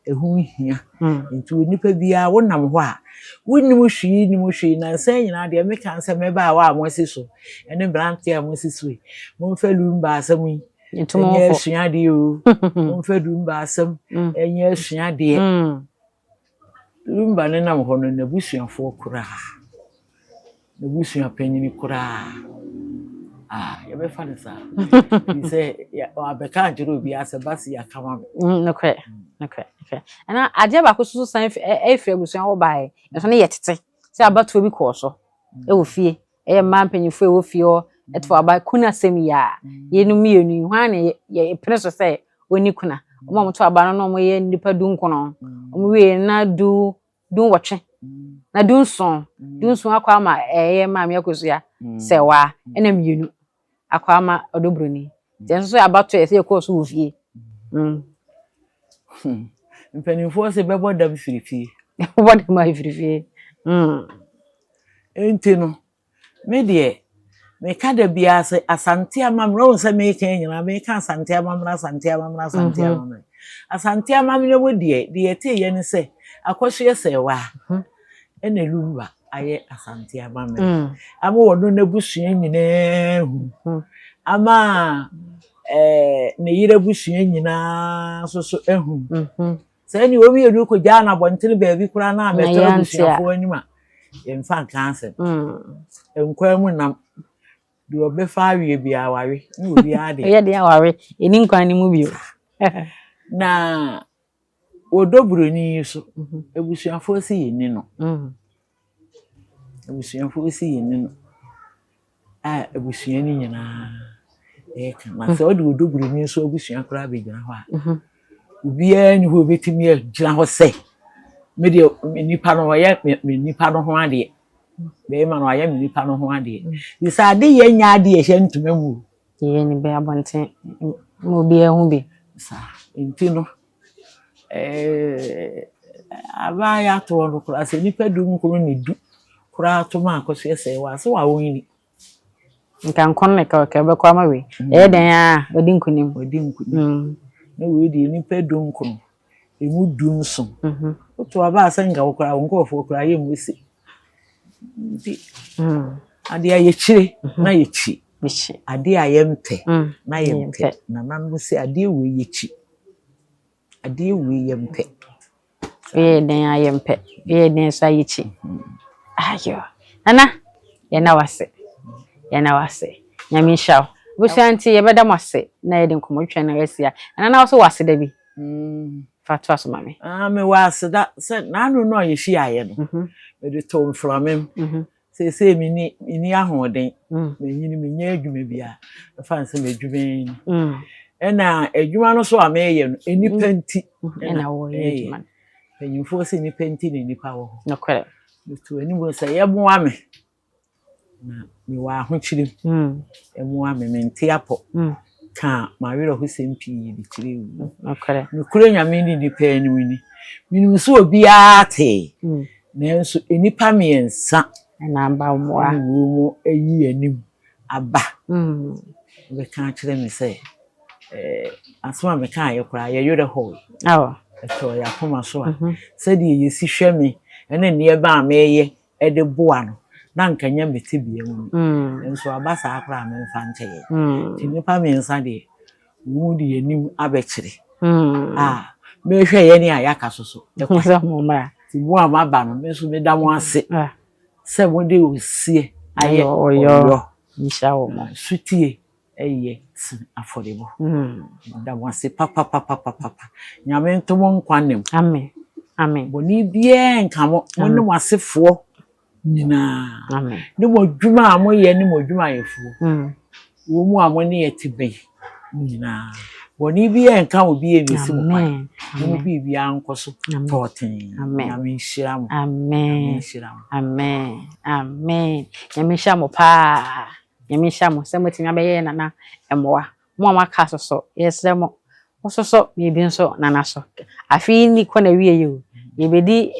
ɛho hia. Nti onipa biara wonam hɔ a, wonnim hwee nnim hwee. Nansa nyinaa deɛ meka sɛ mmabaawa a moasi so ɛne mmeranteɛ a moasi so yi, momfa Lumba asɛm yi Ntom ɛnyɛ fo. asuadeɛ o. Momfa Lumba asɛm ɛnyɛ asuadeɛ. Lumba ne nam hɔ no, n'abusuafoɔ koraa, n'abusua panyin koraa a yɛbɛfa no saa. Firi sɛ wabɛka ankyerɛ obiara sɛ basi aka ma me. Nokorɛ. Nokorɛ. Nokorɛ. Ɛna adeɛ baako nso so san ɛfiri abusua hɔ baeɛ. Ɛso no yɛ tete. Sɛ abatoɔ bi kɔɔ so ɛwɔ fie. Ɛyɛ mmaa mpanyinfoɔ a ɛwɔ fie hɔ ɛto aba kuna asɛm yi a yɛn mmienu yi hwan na yɛpene so sɛ ɔnni kuna. Wɔn a wɔto aba no na wɔyɛ nnipa 19. Wɔn wie na 18 na 17 17 akɔ ama ɛyɛ maame Akosua Sɛwaa, ɛna mmienu akɔ ama Ɔdɔ Buroni. Nti ɛno nso yɛ abatoɔ a yɛsɛ yɛkɔɔ so wɔ fie. Mpanimfoɔ sɛ bɛbɔ dam firi fie. Bɛbɔ dam afiri fie. Nti no, me deɛ meka da biara sɛ Asante amammerɛ, wohu sɛ meka nyinaa meka Asante amammerɛ, Asante amammerɛ, Asante amammerɛ. Asante amammerɛ mu deɛ, deɛ yɛteeɛ ne sɛ Akosua Sɛwaa ɛna Lumba ayɛ Asante amammerɛ. Ama wɔno n'abusua nyinaa hu. Ama ne yere abusua nyinaa nso so ahu. Sɛ ɛne wɔn mmienu kɔgyaa no abɔntene baabi koraa na abɛtɔ Na yɛante a. abusuafoɔ anim a, yɛmfa nka asɛm. Nkwan mu nam deɛ ɔbɛfa awie biara wawe ne obiara deɛ. Ɛyɛ deɛ aware. Ɛni nkwan no mu bio. Na Wɔdɔ Buroni yi so, abusuafoɔ si yɛnni no. Abusuafoɔ si yɛnni no a abusua no nyinaa ɛreka. Na sɛ ɔde Ɔdɔ Buroni nso abusua koraa bɛgyina hɔ a, obiara nni hɔ a obɛtumi agyina hɔ sɛ me deɛ me nipa no ɔyɛ me nipa no ho adeɛ. Bɛrima no ɔayɛ me nipa no ho adeɛ. Nti sɛ ade yɛ nyɛ adeɛ a ɛhyɛ ntoma mu o. Yɛyɛ ne bɛ abɔnten ma obiara hu bi. Saa nti no abaa yɛ atoɔ no koraa sɛ nnipa 19 ne 10 koraa to ma Akosua Sɛwaa sɛ wawɔn ni. Nka nkɔn ne ka ɛbɛkɔ ama wei. Ɛyɛ dɛn a ɔdi nkonim. Ɔdi nkonim. Na wei deɛ nnipa 19 emu 17. Woto aba a sɛ nka wo koraa wo nkurɔfoɔ koraa yɛ mmu se. Nti adeɛ a yɛkyire na yɛkyi. Adeɛ a yɛmpɛ na yɛmpɛ. Nananom sɛ adeɛ wei yɛkyi. Adeɛ wei yɛmpɛ. Ɛyɛ dɛn a yɛmpɛ. Ɛyɛ dɛn nso a yɛkyi. Ayo. Nana, yɛna wase. Yɛna wase. Nyame nhyira wo. Abusua, nti yɛbɛda mo ase na yɛde nkɔmmɔ twɛn no asi a. Nana, na wo so wɔ aseda bi. Fa to aso ma me. Ah, mewɔ aseda sɛ n'ano no a yɛhyiaeɛ no, mede too mframa mu. Seesei menni ahoɔden. Menyini menyɛ adwuma biara. Ɛfa ne sɛ m'adwuma yi ni. Ɛna adwuma no so a meyɛ no, nnipa nti ɛna wɔyɛ adwuma no. Mpanyinfoɔ sɛ nnipa nti na nnipa wɔ hɔ. Nokorɛ. Meto anim sɛ yɛmmoa me na mewɔ ahokyere mu. Ɛmmoa me, mente apɔ. Ka m'awerɛhosɛm pii de kyerɛ wo. Nokorɛ. Nokorɛ Nyame ne nnipa anim ni. Menim sɛ obiara tee. Nanso nnipa mmiɛnsa ɛna aba mmoa. Ɛna wɔn mu ayi anim aba. Bɛka akyerɛ me sɛ asɛm a mekaeɛ koraa yɛ werɛ hɔe. Ɛtɔɔ yɛn akoma so a sɛdeɛ yɛsi hwɛ me ne nneɛma a meyɛ de boa no na anka nyɛ me tebea mu no. Nanso aba saa koraa a memfa nkyɛ yɛn. Nti nnipa mmiɛnsa deɛ wɔn de yɛn anim abɛkyerɛ a mehwɛ yɛn a yɛaka so so. Nti mo a moaba no me nso meda mo ase sɛ mode osie ayɛ ɔyɔ. Sotie ɛyɛ sen afɔrebɔ. Meda mo ase papapapapapa. Nyame nto mo nkwa nna mu. Amen. Amen. Bɔne biara nka mo, mo ne mo asefoɔ nyinaa. Amen. Ne mo adwuma a moyɛ ne mo adwumayɛfoɔ. Wɔn mu a mo ne yɛ te bɛn nyinaa. Bɔne biara nka obi a ɛmɛsi mo kwan. Ne mo biribiara nkɔ so tɔɔtee. Nyame nhyira mo. Amen. Nyame nhyira mo. Amen. Amen. Nyame nhyira mo paa. Nyame nhyira mo sɛ motumi abɛyɛ nana mmoa. Mo a moaka so so, yɛsrɛ mo. Mo so so biribi nso nana so. Afei ni kɔ na wie yi o. Yɛbɛdi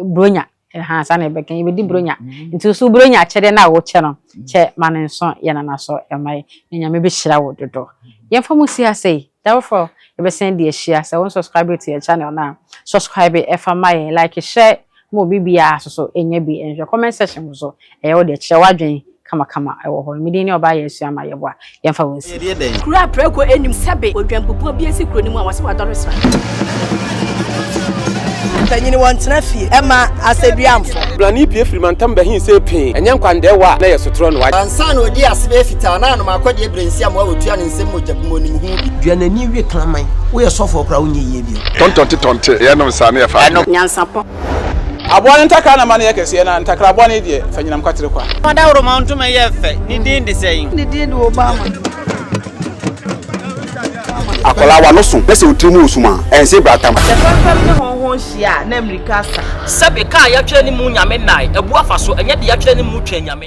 bronya. Ha saa na yɛbɛka yɛbɛdi bronya. Nti so bronya akyɛdeɛ no a wokyɛ no, kyɛ ma ne nso yɛ nana so ɛma yɛ. Na Nyame bɛhyira wo dodo. Yɛmfa mo si ase yi. Da foforɔ yɛbɛsan di ahyia. Sɛ wo subscribe to yɛ channel na subscribe ɛfa ma yɛn, like, share ma obi biara so so ɛnya bi nhwɛ. Comment section so ɛyɛ wo deɛ kyerɛ w'adwene kamakama ɛwɔ hɔ. Mede ne ɔbaa yɛ asua ma yɛboa. Yɛmfa wo nsi. Kuro a prɛko anim sɛbe odwampupuo bi asi kuro no mu a wɔsɛ wadɔre sra. Mpanyini wɔntena fie ɛma asɛduamfo. Blani pie firi mantam bɛhin sɛ pii ɛnyɛ nkwandɛɛwa a na yɛ sotorɔ no wagye. Ansa na odi ase bɛyɛ fitaa na anom akɔdeɛ berɛnsi amoa wɔtua ne nsɛm mogya bu mu onim ho bi. Dua n'ani wie kraman woyɛ sɔfoɔ koraa wonyɛ yie bio. Tɔntɔnte tɔnte yɛnom saa ne yɛfa. Ɛno nyansapɔ. Aboa ne ntakra na ma no yɛ kɛseɛ na ntakra bɔne deɛ fa nyinam kwatere kwa. Ɔdawuroma ntoma yɛ fɛ ne din de sɛn. Ne din de Obama. Akwadaa wa no so na sɛ otiri mu osum a ɛnse bratam. Sɛ fɛmfɛm ne hɔnhɔn hyia a na mmirika asa. Sɛbe kaa yɛatwerɛ ne mu nyame nnae abu afa so ɛnyɛ de yɛatwerɛ ne mu twɛn nyame.